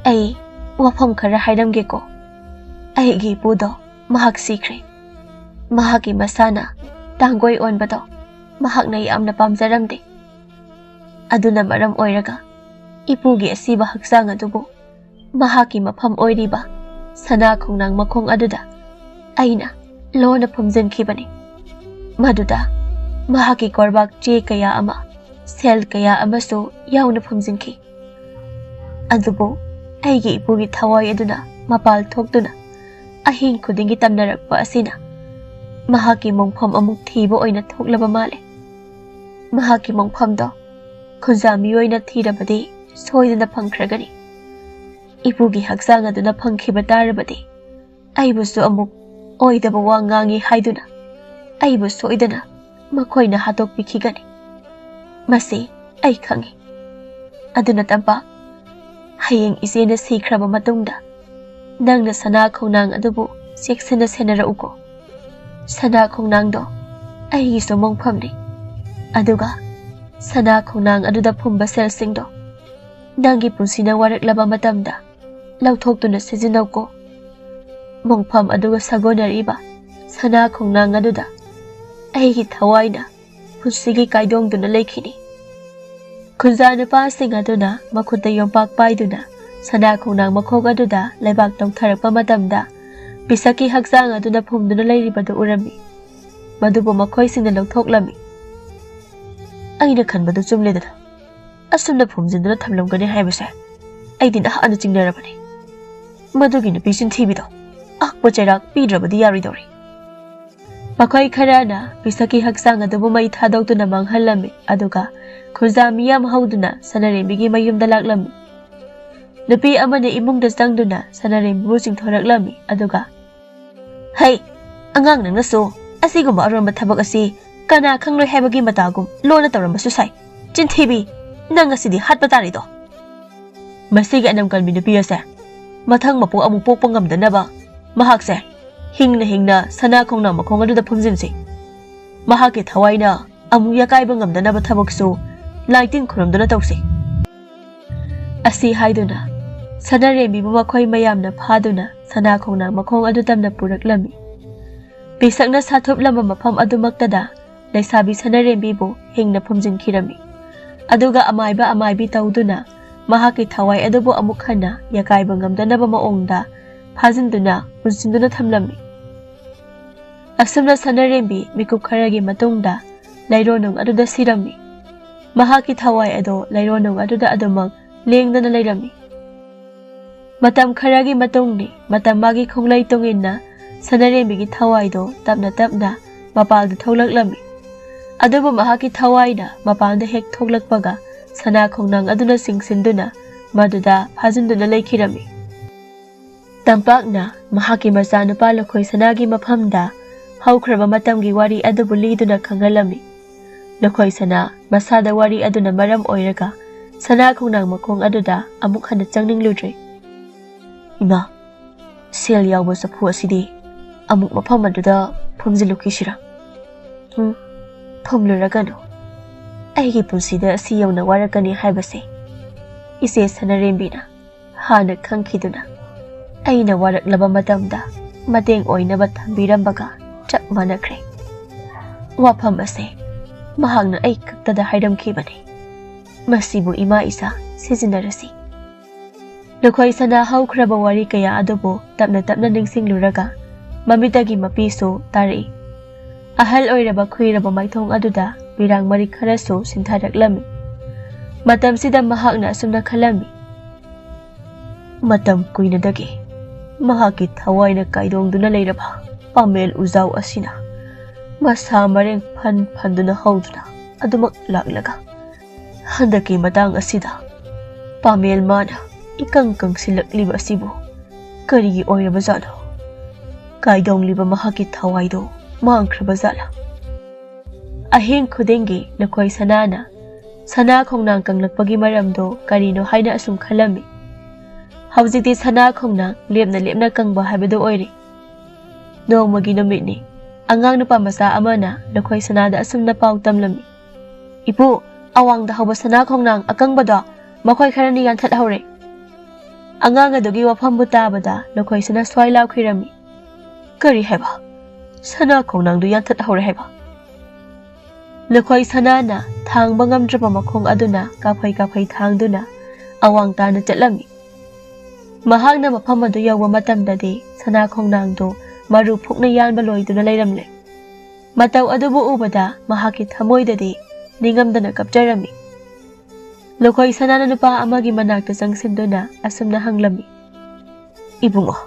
ꯑꯩ ꯋꯥꯐꯝ ꯈꯔ ꯍꯥꯏꯔꯝꯒꯦꯀꯣ꯫ ꯑꯩꯒꯤ ꯏꯄꯨꯗꯣ ꯃꯍꯥꯛ ꯁꯤꯈ꯭ꯔꯦ꯫ ꯃꯍꯥꯛꯀꯤ ꯃꯁꯥꯅ ꯇꯥꯡꯒꯣꯏ ꯑꯣꯟꯕꯗꯣ ꯃꯍꯥꯛꯅ ꯌꯥꯝꯅ ꯄꯥꯝꯖꯔꯝꯗꯦ꯫ ꯑꯗꯨꯅ ꯃꯔꯝ ꯑꯣꯏꯔꯒ ꯏꯄꯨꯒꯤ ꯑꯁꯤꯕ ꯍꯛꯆꯥꯡ ꯑꯗꯨꯕꯨ ꯃꯍꯥꯛꯀꯤ ꯃꯐꯝ ꯑꯣꯏꯔꯤꯕ ꯁꯅꯥ ꯈꯣꯡꯅꯥꯡ ꯃꯈꯣꯡ ꯑꯗꯨꯗ ꯑꯩꯅ ꯂꯣꯟꯅ ꯐꯨꯝꯖꯤꯟꯈꯤꯕꯅꯤ꯫ ꯃꯗꯨꯗ ꯃꯍꯥꯛꯀꯤ ꯀꯣꯔꯕꯥꯛ ꯆꯦ ꯀꯌꯥ ꯑꯃ, ꯁꯦꯜ ꯀꯌꯥ ꯑꯃꯁꯨ ꯌꯥꯎꯅ ꯐꯨꯝꯖꯤꯟꯈꯤ꯫ ꯑꯗꯨꯕꯨ ꯑꯩꯒꯤ ꯏꯄꯨꯒꯤ ꯊꯋꯥꯏ ꯑꯗꯨꯅ ꯃꯄꯥꯜ ꯊꯣꯛꯇꯨꯅ ꯑꯍꯤꯡ ꯈꯨꯗꯤꯡꯒꯤ ꯇꯝꯅꯔꯛꯄ ꯑꯁꯤꯅ ꯃꯍꯥꯛꯀꯤ ꯃꯣꯡꯐꯝ ꯑꯃꯨꯛ ꯊꯤꯕ ꯑꯣꯏꯅ ꯊꯣꯛꯂꯕ ꯃꯥꯜꯂꯦ꯫ ꯃꯍꯥꯛꯀꯤ ꯃꯣꯡꯐꯝꯗꯣ ꯈꯨꯟꯖꯥ ꯃꯤꯑꯣꯏꯅ ꯊꯤꯔꯕꯗꯤ ꯁꯣꯏꯗꯅ ꯐꯪꯈ꯭ꯔꯒꯅꯤ꯫ ꯏꯄꯨꯒꯤ ꯍꯛꯆꯥꯡ ꯑꯗꯨꯅ ꯐꯪꯈꯤꯕ ꯇꯥꯔꯕꯗꯤ ꯑꯩꯕꯨꯁꯨ ꯑꯃꯨꯛ ꯑꯣꯏꯗꯕ ꯋꯥ ꯉꯥꯡꯉꯤ ꯍꯥꯏꯗꯨꯅ ꯑꯩꯕꯨ ꯁꯣꯏꯗꯅ ꯃꯈꯣꯏꯅ ꯍꯥꯠꯇꯣꯛꯄꯤꯈꯤꯒꯅꯤ꯫ ꯃꯁꯤ ꯑꯩ ꯈꯪꯏ꯫ ꯑꯗꯨꯅ ꯇꯝꯄꯥꯛ, ꯍꯌꯦꯡ ꯏꯆꯦꯅ ꯁꯤꯈ꯭ꯔꯕ ꯃꯇꯨꯡꯗ ꯅꯪꯅ ꯁꯅꯥ ꯈꯣꯡꯅꯥꯡ ꯑꯗꯨꯕꯨ ꯆꯦꯛꯁꯤꯟꯅ ꯁꯦꯟꯅꯔꯛꯎꯀꯣ꯫ ꯁꯅꯥ ꯈꯣꯡꯅꯥꯡꯗꯣ ꯑꯩꯒꯤꯁꯨ ꯃꯣꯡꯐꯝꯅꯤ꯫ ꯑꯗꯨꯒ ꯁꯅꯥ ꯈꯣꯡꯅꯥꯡ ꯑꯗꯨꯗ ꯐꯨꯝꯕ ꯁꯦꯜꯁꯤꯡꯗꯣ ꯅꯪꯒꯤ ꯄꯨꯟꯁꯤꯅ ꯋꯥꯔꯛꯂꯕ ꯃꯇꯝꯗ ꯂꯧꯊꯣꯛꯇꯨꯅ ꯁꯤꯖꯤꯟꯅꯧꯀꯣ꯫ ꯃꯣꯡꯐꯝ ꯑꯗꯨꯒ ꯁꯥꯒꯣꯟꯅꯔꯤꯕ ꯁꯅꯥ ꯈꯣꯡꯅꯥꯡ ꯑꯗꯨꯗ ꯑꯩꯒꯤ ꯊꯋꯥꯏꯅ ꯄꯨꯟꯁꯤꯒꯤ ꯀꯥꯏꯗꯣꯡꯗꯨꯅ ꯂꯩꯈꯤꯅꯤ꯫ ꯈꯨꯟꯖꯥ ꯅꯨꯄꯥꯁꯤꯡ ꯑꯗꯨꯅ ꯃꯈꯨꯠꯇ ꯌꯣꯝꯄꯥꯛ ꯄꯥꯏꯗꯨꯅ ꯁꯅꯥ ꯈꯣꯡꯅꯥꯡ ꯃꯈꯣꯡ ꯑꯗꯨꯗ ꯂꯩꯕꯥꯛ ꯇꯧꯊꯔꯛꯄ ꯃꯇꯝꯗ, ꯄꯤꯁꯛꯀꯤ ꯍꯛꯆꯥꯡ ꯑꯗꯨꯅ ꯐꯨꯝꯗꯨꯅ ꯂꯩꯔꯤꯕꯗꯨ ꯎꯔꯝꯃꯤ꯫ ꯃꯗꯨꯕꯨ ꯃꯈꯣꯏꯁꯤꯡꯅ ꯂꯧꯊꯣꯛꯂꯝꯃꯤ꯫ "ꯑꯩꯅ ꯈꯟꯕꯗꯨ ꯆꯨꯝꯂꯦꯗꯅ, ꯑꯁꯨꯝꯅ ꯐꯨꯝꯖꯤꯟꯗꯨꯅ ꯊꯝꯂꯝꯒꯅꯤ ꯍꯥꯏꯕꯁꯦ ꯑꯩꯗꯤ ꯅꯍꯥꯟꯅ ꯆꯤꯡꯅꯔꯕꯅꯤ꯫ ꯃꯗꯨꯒꯤ ꯅꯨꯄꯤ ꯆꯤꯟꯊꯤꯕꯤꯗꯣ ꯑꯍꯛꯄ ꯆꯩꯔꯥꯛ ꯄꯤꯗ꯭ꯔꯕꯗꯤ ꯌꯥꯔꯣꯏꯗꯧꯔꯤ"꯫ ꯃꯈꯣꯏ ꯈꯔꯅ ꯄꯤꯁꯛꯀꯤ ꯍꯛꯆꯥꯡ ꯑꯗꯨꯕꯨ ꯃꯩ ꯊꯥꯗꯣꯛꯇꯨꯅ ꯃꯥꯡꯍꯜꯂꯝꯃꯤ, ꯑꯗꯨꯒ ꯈꯨꯟꯖꯥ ꯃꯤꯌꯥꯝ ꯍꯧꯗꯨꯅ ꯁꯅꯥꯔꯦꯝꯕꯤꯒꯤ ꯃꯌꯨꯝꯗ ꯂꯥꯛꯂꯝꯃꯤ꯫ ꯅꯨꯄꯤ ꯑꯃꯅ ꯏꯃꯨꯡꯗ ꯆꯪꯗꯨꯅ ꯁꯅꯥꯔꯦꯝꯕꯤꯕꯨ ꯆꯤꯡꯊꯣꯔꯛꯂꯝꯃꯤ, ꯑꯗꯨꯒ, "ꯍꯩ, ꯑꯉꯥꯡ ꯅꯪꯅꯁꯨ ꯑꯁꯤꯒꯨꯝꯕ ꯑꯔꯣꯟꯕ ꯊꯕꯛ ꯑꯁꯤ ꯀꯅꯥ ꯈꯪꯂꯣꯏ ꯍꯥꯏꯕꯒꯤ ꯃꯇꯥꯒꯨꯝ ꯂꯣꯟꯅ ꯇꯧꯔꯝꯕꯁꯨ ꯁꯥꯏ꯫ ꯆꯤꯟꯊꯤꯕꯤ, ꯅꯪ ꯉꯁꯤꯗꯤ ꯍꯥꯠꯄ ꯇꯥꯔꯦꯗꯣ꯫ ꯃꯁꯤꯒꯤ ꯑꯅꯝ ꯀꯟꯕꯤ ꯅꯨꯄꯤ ꯑꯁꯦ ꯃꯊꯪ ꯃꯄꯣꯛ ꯑꯃꯨꯛ ꯄꯣꯛꯄ ꯉꯝꯗꯅꯕ ꯃꯍꯥꯛꯁꯦ ꯍꯤꯡꯅ ꯍꯤꯡꯅ ꯁꯅꯥ ꯈꯣꯡꯅꯥꯡ ꯃꯈꯣꯡ ꯑꯗꯨꯗ ꯐꯨꯝꯖꯤꯟꯁꯤ꯫ ꯃꯍꯥꯛꯀꯤ ꯊꯋꯥꯏꯅ ꯑꯃꯨꯛ ꯌꯥꯀꯥꯏꯕ ꯉꯝꯗꯅꯕ ꯊꯕꯛꯁꯨ ꯂꯥꯏꯇꯤꯟ ꯈꯨꯔꯨꯝꯗꯨꯅ ꯇꯧꯁꯤ"꯫ ꯑꯁꯤ ꯍꯥꯏꯗꯨꯅ ꯁꯅꯥꯔꯦꯝꯕꯤꯕꯨ ꯃꯈꯣꯏ ꯃꯌꯥꯝꯅ ꯐꯥꯗꯨꯅ ꯁꯅꯥ ꯈꯣꯡꯅꯥꯡ ꯃꯈꯣꯡ ꯑꯗꯨ ꯇꯝꯅ ꯄꯨꯔꯛꯂꯝꯃꯤ꯫ ꯄꯤꯁꯛꯅ ꯁꯥꯊꯨꯞꯂꯝꯕ ꯃꯐꯝ ꯑꯗꯨꯃꯛꯇꯗ ꯂꯩꯁꯥꯕꯤ ꯁꯅꯥꯔꯦꯝꯕꯤꯕꯨ ꯍꯤꯡꯅ ꯐꯨꯝꯖꯤꯟꯈꯤꯔꯝꯃꯤ꯫ ꯑꯗꯨꯒ ꯑꯃꯥꯏꯕ ꯑꯃꯥꯏꯕꯤ ꯇꯧꯗꯨꯅ ꯃꯍꯥꯛꯀꯤ ꯊꯋꯥꯏ ꯑꯗꯨꯕꯨ ꯑꯃꯨꯛ ꯍꯟꯅ ꯌꯥꯀꯥꯏꯕ ꯉꯝꯗꯅꯕ ꯃꯑꯣꯡꯗ ꯐꯥꯖꯤꯟꯗꯨꯅ ꯄꯨꯟꯁꯤꯟꯗꯨꯅ ꯊꯝꯂꯝꯃꯤ꯫ ꯑꯁꯨꯝꯅ ꯁꯅꯥꯔꯦꯝꯕꯤ ꯃꯤꯀꯨꯞ ꯈꯔꯒꯤ ꯃꯇꯨꯡꯗ ꯂꯩꯔꯣꯟꯅꯨꯡ ꯑꯗꯨꯗ ꯁꯤꯔꯝꯃꯤ꯫ ꯃꯍꯥꯛꯀꯤ ꯊꯋꯥꯏ ꯑꯗꯣ ꯂꯩꯔꯣꯟꯅꯨꯡ ꯑꯗꯨꯗ ꯑꯗꯨꯃꯛ ꯂꯦꯡꯗꯅ ꯂꯩꯔꯝꯃꯤ꯫ ꯃꯇꯝ ꯈꯔꯒꯤ ꯃꯇꯨꯡꯅꯤ, ꯃꯇꯝ ꯃꯥꯒꯤ ꯈꯣꯡꯂꯩ ꯇꯨꯡꯏꯟꯅ ꯁꯅꯥꯔꯦꯝꯕꯤꯒꯤ ꯊꯋꯥꯏꯗꯣ ꯇꯞꯅ ꯇꯞꯅ ꯃꯄꯥꯟꯗ ꯊꯣꯛꯂꯛꯂꯝꯃꯤ꯫ ꯑꯗꯨꯕꯨ ꯃꯍꯥꯛꯀꯤ ꯊꯋꯥꯏꯅ ꯃꯄꯥꯟꯗ ꯍꯦꯛ ꯊꯣꯛꯂꯛꯄꯒ ꯁꯅꯥ ꯈꯣꯡꯅꯥꯡ ꯑꯗꯨꯅ ꯆꯤꯡꯁꯤꯟꯗꯨꯅ ꯃꯗꯨꯗ ꯐꯥꯖꯤꯟꯗꯨꯅ ꯂꯩꯈꯤꯔꯝꯃꯤ꯫ ꯇꯝꯄꯥꯛꯅ ꯃꯍꯥꯛꯀꯤ ꯃꯆꯥꯅꯨꯄꯥ ꯂꯈꯣꯏ ꯁꯅꯥꯒꯤ ꯃꯐꯝꯗ ꯍꯧꯈ꯭ꯔꯕ ꯃꯇꯝꯒꯤ ꯋꯥꯔꯤ ꯑꯗꯨꯕꯨ ꯂꯤꯗꯨꯅ ꯈꯪꯍꯜꯂꯝꯃꯤ꯫ ꯂꯈꯣꯏ ꯁꯅꯥ ꯃꯁꯥꯗ ꯋꯥꯔꯤ ꯑꯗꯨꯅ ꯃꯔꯝ ꯑꯣꯏꯔꯒ ꯁꯅꯥ ꯈꯣꯡꯅꯥꯡ ꯃꯈꯣꯡ ꯑꯗꯨꯗ ꯑꯃꯨꯛ ꯍꯟꯅ ꯆꯪꯅꯤꯡꯂꯨꯗ꯭ꯔꯦ꯫ "ꯏꯃꯥ, ꯁꯦꯜ ꯌꯥꯎꯕ ꯆꯐꯨ ꯑꯁꯤꯗꯤ ꯑꯃꯨꯛ ꯃꯐꯝ ꯑꯗꯨꯗ ꯐꯨꯝꯖꯤꯜꯂꯨꯈꯤꯁꯤꯔꯥ?" "ꯎꯝ, ꯐꯨꯝꯂꯨꯔꯒꯅꯨ꯫ ꯑꯩꯒꯤ ꯄꯨꯟꯁꯤꯗ ꯑꯁꯤ ꯌꯧꯅ ꯋꯥꯔꯛꯀꯅꯤ ꯍꯥꯏꯕꯁꯦ ꯏꯆꯦ ꯁꯅꯥꯔꯦꯝꯕꯤꯅ ꯍꯥꯟꯅ ꯈꯪꯈꯤꯗꯨꯅ ꯑꯩꯅ ꯋꯥꯔꯛꯂꯕ ꯃꯇꯝꯗ ꯃꯇꯦꯡ ꯑꯣꯏꯅꯕ ꯊꯝꯕꯤꯔꯝꯕꯒ ꯆꯞ ꯃꯥꯟꯅꯈ꯭ꯔꯦ꯫ ꯋꯥꯐꯝ ꯑꯁꯦ ꯃꯍꯥꯛꯅ ꯑꯩ ꯈꯛꯇꯗ ꯍꯥꯏꯔꯝꯈꯤꯕꯅꯤ꯫ ꯃꯁꯤꯕꯨ ꯏꯃꯥ ꯏꯆꯥ ꯁꯤꯖꯤꯟꯅꯔꯁꯤ꯫ ꯂꯨꯈꯣꯏ ꯁꯅꯥ ꯍꯧꯈ꯭ꯔꯕ ꯋꯥꯔꯤ ꯀꯌꯥ ꯑꯗꯨꯕꯨ ꯇꯞꯅ ꯇꯞꯅ ꯅꯤꯡꯁꯤꯡꯂꯨꯔꯒ ꯃꯃꯤꯠꯇꯒꯤ ꯃꯄꯤꯁꯨ ꯇꯥꯔꯛꯏ꯫ ꯑꯍꯜ ꯑꯣꯏꯔꯕ ꯈꯨꯏꯔꯕ ꯃꯥꯏꯊꯣꯡ ꯑꯗꯨꯗ ꯃꯤꯔꯥꯡ ꯃꯔꯤꯛ ꯈꯔꯁꯨ ꯁꯤꯟꯊꯔꯛꯂꯝꯃꯤ꯫ ꯃꯇꯝꯁꯤꯗ ꯃꯍꯥꯛꯅ ꯑꯁꯨꯝꯅ ꯈꯜꯂꯝꯃꯤ, "ꯃꯇꯝ ꯀꯨꯏꯅꯗꯒꯤ ꯃꯍꯥꯛꯀꯤ ꯊꯋꯥꯏꯅ ꯀꯥꯏꯗꯣꯡꯗꯨꯅ ꯂꯩꯔꯕ ꯄꯥꯃꯦꯜ ꯎꯖꯥꯎ ꯑꯁꯤꯅ ꯃꯁꯥ ꯃꯔꯦꯡ ꯐꯟ ꯐꯟꯗꯨꯅ ꯍꯧꯗꯨꯅ ꯑꯗꯨꯃꯛ ꯂꯥꯛꯂꯒ ꯍꯟꯗꯛꯀꯤ ꯃꯇꯥꯡ ꯑꯁꯤꯗ ꯄꯥꯃꯦꯜ ꯃꯥꯅ ꯏꯀꯪ ꯀꯪꯁꯤꯜꯂꯛꯂꯤꯕ ꯑꯁꯤꯕꯨ ꯀꯔꯤꯒꯤ ꯑꯣꯏꯔꯕꯖꯥꯠꯅꯣ? ꯀꯥꯏꯗꯣꯡꯂꯤꯕ ꯃꯍꯥꯛꯀꯤ ꯊꯋꯥꯏꯗꯣ ꯃꯥꯡꯈ꯭ꯔꯕꯖꯥꯠꯂꯥ?" ꯑꯍꯤꯡ ꯈꯨꯗꯤꯡꯒꯤ ꯂꯨꯈꯣꯏ ꯁꯅꯥꯅ ꯁꯅꯥ ꯈꯣꯡꯅꯥꯡ ꯀꯪꯂꯛꯄꯒꯤ ꯃꯔꯝꯗꯣ ꯀꯔꯤꯅꯣ ꯍꯥꯏꯅ ꯑꯁꯨꯝ ꯈꯜꯂꯝꯃꯤ꯫ ꯍꯧꯖꯤꯛꯇꯤ ꯁꯅꯥ ꯈꯣꯡꯅꯥꯡ ꯂꯦꯞꯅ ꯂꯦꯞꯅ ꯀꯪꯕ ꯍꯥꯏꯕꯗꯨ ꯑꯣꯏꯔꯦ꯫ ꯅꯣꯡꯃꯒꯤ ꯅꯨꯃꯤꯠꯅꯤ꯫ ꯑꯉꯥꯡ ꯅꯨꯄꯥ ꯃꯆꯥ ꯑꯃꯅ ꯂꯨꯈꯣꯏ ꯁꯅꯥꯗ ꯑꯁꯨꯝꯅ ꯄꯥꯎ ꯇꯝꯂꯝꯃꯤ, "ꯏꯄꯨ, ꯑꯋꯥꯡꯗ ꯍꯧꯕ ꯁꯅꯥ ꯈꯣꯡꯅꯥꯡ ꯑꯀꯪꯕꯗꯣ ꯃꯈꯣꯏ ꯈꯔꯅ ꯌꯥꯟꯊꯠꯍꯧꯔꯦ꯫" ꯑꯉꯥꯡ ꯑꯗꯨꯒꯤ ꯋꯥꯐꯝꯕꯨ ꯇꯥꯕꯗ ꯂꯨꯈꯣꯏ ꯁꯅꯥ ꯁ꯭ꯋꯥꯏ ꯂꯥꯎꯈꯤꯔꯝꯃꯤ꯫ "ꯀꯔꯤ ꯍꯥꯏꯕ? ꯁꯅꯥ ꯈꯣꯡꯅꯥꯡꯗꯨ ꯌꯥꯟꯊꯠꯍꯧꯔꯦ ꯍꯥꯏꯕ?" ꯂꯨꯈꯣꯏ ꯁꯅꯥꯅ ꯊꯥꯡꯕ ꯉꯝꯗ꯭ꯔꯕ ꯃꯈꯣꯡ ꯑꯗꯨꯅ ꯀꯥꯐꯩ ꯀꯥꯐꯩ ꯊꯥꯡꯗꯨꯅ ꯑꯋꯥꯡ ꯇꯥꯅ ꯆꯠꯂꯝꯃꯤ꯫ ꯃꯍꯥꯛꯅ ꯃꯐꯝ ꯑꯗꯨ ꯌꯧꯕ ꯃꯇꯝꯗꯗꯤ ꯁꯅꯥ ꯈꯣꯡꯅꯥꯡꯗꯨ ꯃꯔꯨ ꯐꯨꯛꯅ ꯌꯥꯟꯕ ꯂꯣꯏꯗꯨꯅ ꯂꯩꯔꯝꯂꯦ꯫ ꯃꯇꯧ ꯑꯗꯨꯕꯨ ꯎꯕꯗ ꯃꯍꯥꯛꯀꯤ ꯊꯃꯣꯏꯗꯗꯤ ꯅꯤꯡꯉꯝꯗꯅ ꯀꯞꯆꯔꯝꯃꯤ꯫ ꯂꯨꯈꯣꯏ ꯁꯅꯥꯅ ꯅꯨꯄꯥ ꯑꯃꯒꯤ ꯃꯅꯥꯛꯇ ꯆꯪꯁꯤꯟꯗꯨꯅ ꯑꯁꯨꯝꯅ ꯍꯪꯂꯝꯃꯤ, "ꯏꯕꯨꯡꯉꯣ,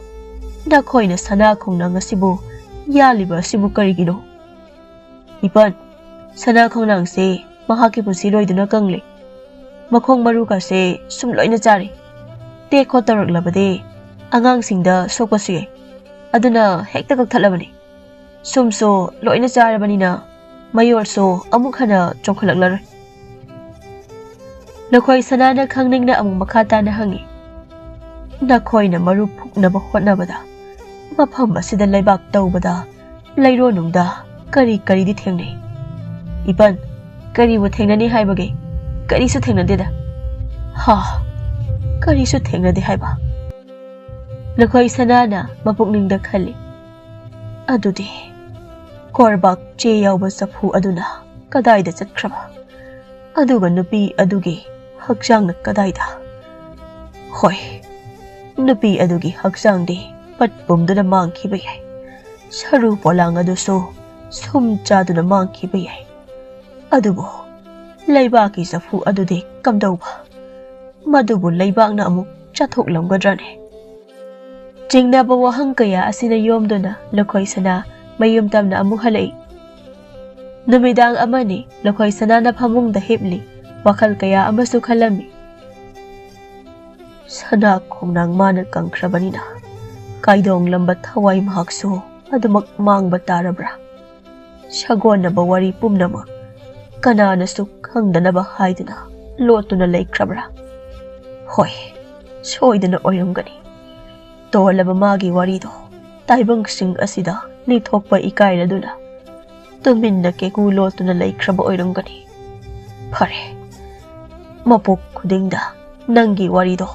ꯅꯈꯣꯏꯅ ꯁꯅꯥ ꯈꯣꯡꯅꯥꯡ ꯑꯁꯤꯕꯨ ꯌꯥꯜꯂꯤꯕ ꯑꯁꯤꯕꯨ ꯀꯔꯤꯒꯤꯅꯣ?" "ꯏꯄꯟ, ꯁꯅꯥ ꯈꯣꯡꯅꯥꯡꯁꯦ ꯃꯍꯥꯛꯀꯤ ꯄꯨꯟꯁꯤ ꯂꯣꯏꯗꯨꯅ ꯀꯪꯂꯦ꯫ ꯃꯈꯣꯡ ꯃꯔꯨꯒꯁꯦ ꯁꯨꯝ ꯂꯣꯏꯅ ꯆꯥꯔꯦ꯫ ꯇꯦꯛ ꯈꯣꯠ ꯇꯧꯔꯛꯂꯕꯗꯤ ꯑꯉꯥꯡꯁꯤꯡꯗ ꯁꯣꯛꯄꯁꯨ ꯌꯥꯏ꯫ ꯑꯗꯨꯅ ꯍꯦꯛꯇ ꯀꯛꯊꯠꯂꯕꯅꯤ꯫ ꯁꯨꯝꯁꯨ ꯂꯣꯏꯅ ꯆꯥꯔꯕꯅꯤꯅ ꯃꯌꯣꯜꯁꯨ ꯑꯃꯨꯛ ꯍꯟꯅ ꯆꯣꯡꯈꯠꯂꯛꯂꯔꯣꯏ꯫" ꯂꯨꯈꯣꯏ ꯁꯅꯥꯅ ꯈꯪꯅꯤꯡꯅ ꯑꯃꯨꯛ ꯃꯈꯥ ꯇꯥꯅ ꯍꯪꯉꯤ, "ꯅꯈꯣꯏꯅ ꯃꯔꯨ ꯐꯨꯛꯅꯕ ꯍꯣꯠꯅꯕꯗ, ꯃꯐꯝ ꯑꯁꯤꯗ ꯂꯩꯕꯥꯛ ꯇꯧꯕꯗ, ꯂꯩꯔꯣꯟꯅꯨꯡꯗ ꯀꯔꯤ ꯀꯔꯤꯗꯤ ꯊꯦꯡꯅꯩ? ꯏꯄꯟ, ꯀꯔꯤꯕꯨ ꯊꯦꯡꯅꯅꯤ ꯍꯥꯏꯕꯒꯦ? ꯀꯔꯤꯁꯨ ꯊꯦꯡꯅꯗꯦꯗ꯫" "ꯍꯥ, ꯀꯔꯤꯁꯨ ꯊꯦꯡꯅꯗꯦ ꯍꯥꯏꯕ?" ꯂꯨꯈꯣꯏ ꯁꯅꯥꯅ ꯃꯄꯨꯛꯅꯤꯡꯗ ꯈꯜꯂꯤ, "ꯑꯗꯨꯗꯤ ꯀꯣꯔꯕꯥꯛ ꯆꯦ ꯌꯥꯎꯕ ꯆꯐꯨ ꯑꯗꯨꯅ ꯀꯗꯥꯏꯗ ꯆꯠꯈ꯭ꯔꯕ? ꯑꯗꯨꯒ ꯅꯨꯄꯤ ꯑꯗꯨꯒꯤ ꯍꯛꯆꯥꯡꯅ ꯀꯗꯥꯏꯗ? ꯍꯣꯏ, ꯅꯨꯄꯤ ꯑꯗꯨꯒꯤ ꯍꯛꯆꯥꯡꯗꯤ ꯄꯠ ꯄꯨꯝꯗꯨꯅ ꯃꯥꯡꯈꯤꯕ ꯌꯥꯏ꯫ ꯁꯔꯨ ꯄꯣꯂꯥꯡ ꯑꯗꯨꯁꯨ ꯁꯨꯝ ꯆꯥꯗꯨꯅ ꯃꯥꯡꯈꯤꯕ ꯌꯥꯏ꯫ ꯑꯗꯨꯕꯨ ꯂꯩꯕꯥꯛꯀꯤ ꯆꯐꯨ ꯑꯗꯨꯗꯤ ꯀꯝꯗꯧꯕ? ꯃꯗꯨꯕꯨ ꯂꯩꯕꯥꯛꯅ ꯑꯃꯨꯛ ꯆꯥꯊꯣꯛꯂꯝꯒꯗ꯭ꯔꯅꯦ? ꯆꯤꯡꯅꯕ ꯋꯥꯍꯪ ꯀꯌꯥ ꯑꯁꯤꯅ ꯌꯣꯝꯗꯨꯅ ꯂꯨꯈꯣꯏ ꯁꯅꯥ ꯃꯌꯨꯝ ꯇꯝꯅ ꯑꯃꯨꯛ ꯍꯜꯂꯛꯏ꯫ ꯅꯨꯃꯤꯗꯥꯡ ꯑꯃꯅꯤ ꯂꯨꯈꯣꯏ ꯁꯅꯥꯅ ꯐꯃꯨꯡꯗ ꯍꯤꯞꯂꯤ꯫ ꯋꯥꯈꯜ ꯀꯌꯥ ꯑꯃꯁꯨ ꯈꯜꯂꯝꯃꯤ꯫ ꯁꯅꯥ ꯈꯣꯡꯅꯥꯡ ꯃꯥꯅ ꯀꯪꯈ꯭ꯔꯕꯅꯤꯅ ꯀꯥꯏꯗꯣꯡꯂꯝꯕ ꯊꯋꯥꯏ ꯃꯍꯥꯛꯁꯨ ꯑꯗꯨꯃꯛ ꯃꯥꯡꯕ ꯇꯥꯔꯕ꯭ꯔꯥ? ꯁꯥꯒꯣꯟꯅꯕ ꯋꯥꯔꯤ ꯄꯨꯝꯅꯃꯛ ꯀꯅꯥꯅꯁꯨ ꯈꯪꯗꯅꯕ ꯍꯥꯏꯗꯨꯅ ꯂꯣꯠꯇꯨꯅ ꯂꯩꯈ꯭ꯔꯕ꯭ꯔꯥ? ꯍꯣꯏ, ꯁꯣꯏꯗꯅ ꯑꯣꯏꯔꯝꯒꯅꯤ꯫ ꯇꯣꯜꯂꯕ ꯃꯥꯒꯤ ꯋꯥꯔꯤꯗꯣ ꯇꯥꯏꯕꯪꯁꯤꯡ ꯑꯁꯤꯗ ꯂꯤꯊꯣꯛꯄ ꯏꯀꯥꯏꯔꯗꯨꯅ ꯇꯨꯃꯤꯟꯅ ꯀꯦꯀꯨ ꯂꯣꯠꯇꯨꯅ ꯂꯩꯈ꯭ꯔꯕ ꯑꯣꯏꯔꯝꯒꯅꯤ꯫ ꯐꯔꯦ, ꯃꯄꯣꯛ ꯈꯨꯗꯤꯡꯗ ꯅꯪꯒꯤ ꯋꯥꯔꯤꯗꯣ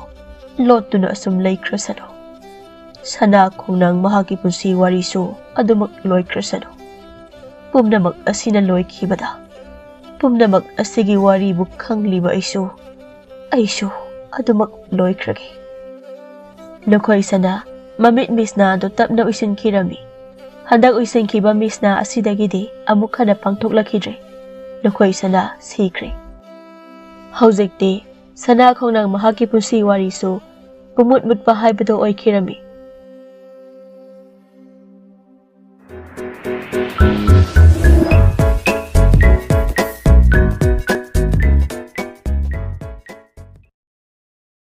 ꯂꯣꯠꯇꯨꯅ ꯑꯁꯨꯝ ꯂꯩꯈ꯭ꯔꯁꯅꯨ꯫ ꯁꯅꯥ ꯈꯣꯡꯅꯥꯡ ꯃꯍꯥꯛꯀꯤ ꯄꯨꯟꯁꯤ ꯋꯥꯔꯤꯁꯨ ꯑꯗꯨꯃꯛ ꯂꯣꯏꯈ꯭ꯔꯁꯅꯨ꯫ ꯄꯨꯝꯅꯃꯛ ꯑꯁꯤꯅ ꯂꯣꯏꯈꯤꯕꯗ, ꯄꯨꯝꯅꯃꯛ ꯑꯁꯤꯒꯤ ꯋꯥꯔꯤꯕꯨ ꯈꯪꯂꯤꯕ ꯑꯩꯁꯨ, ꯑꯩꯁꯨ ꯑꯗꯨꯃꯛ ꯂꯣꯏꯈ꯭ꯔꯒꯦ꯫ ꯂꯨꯈꯣꯏ ꯁꯅꯥ ꯃꯃꯤꯠ ꯃꯤꯁꯅꯥ ꯑꯗꯨ ꯇꯞꯅ ꯎꯏꯁꯤꯟꯈꯤꯔꯝꯃꯤ꯫ ꯍꯟꯗꯛ ꯎꯏꯁꯤꯟꯈꯤꯕ ꯃꯤꯁꯅꯥ ꯑꯁꯤꯗꯒꯤꯗꯤ ꯑꯃꯨꯛ ꯍꯟꯅ ꯄꯥꯡꯊꯣꯛꯂꯛꯈꯤꯗ꯭ꯔꯦ꯫ ꯂꯨꯈꯣꯏ ꯁꯅꯥ ꯁꯤꯈ꯭ꯔꯦ꯫ ꯍꯧꯖꯤꯛꯇꯤ ꯁꯅꯥ ꯈꯣꯡꯅꯥꯡ ꯃꯍꯥꯛꯀꯤ ꯄꯨꯟꯁꯤ ꯋꯥꯔꯤꯁꯨ ꯄꯨꯃꯨꯠ ꯃꯨꯠꯄ ꯍꯥꯏꯕꯗꯨ ꯑꯣꯏꯈꯤꯔꯝꯃꯤ꯫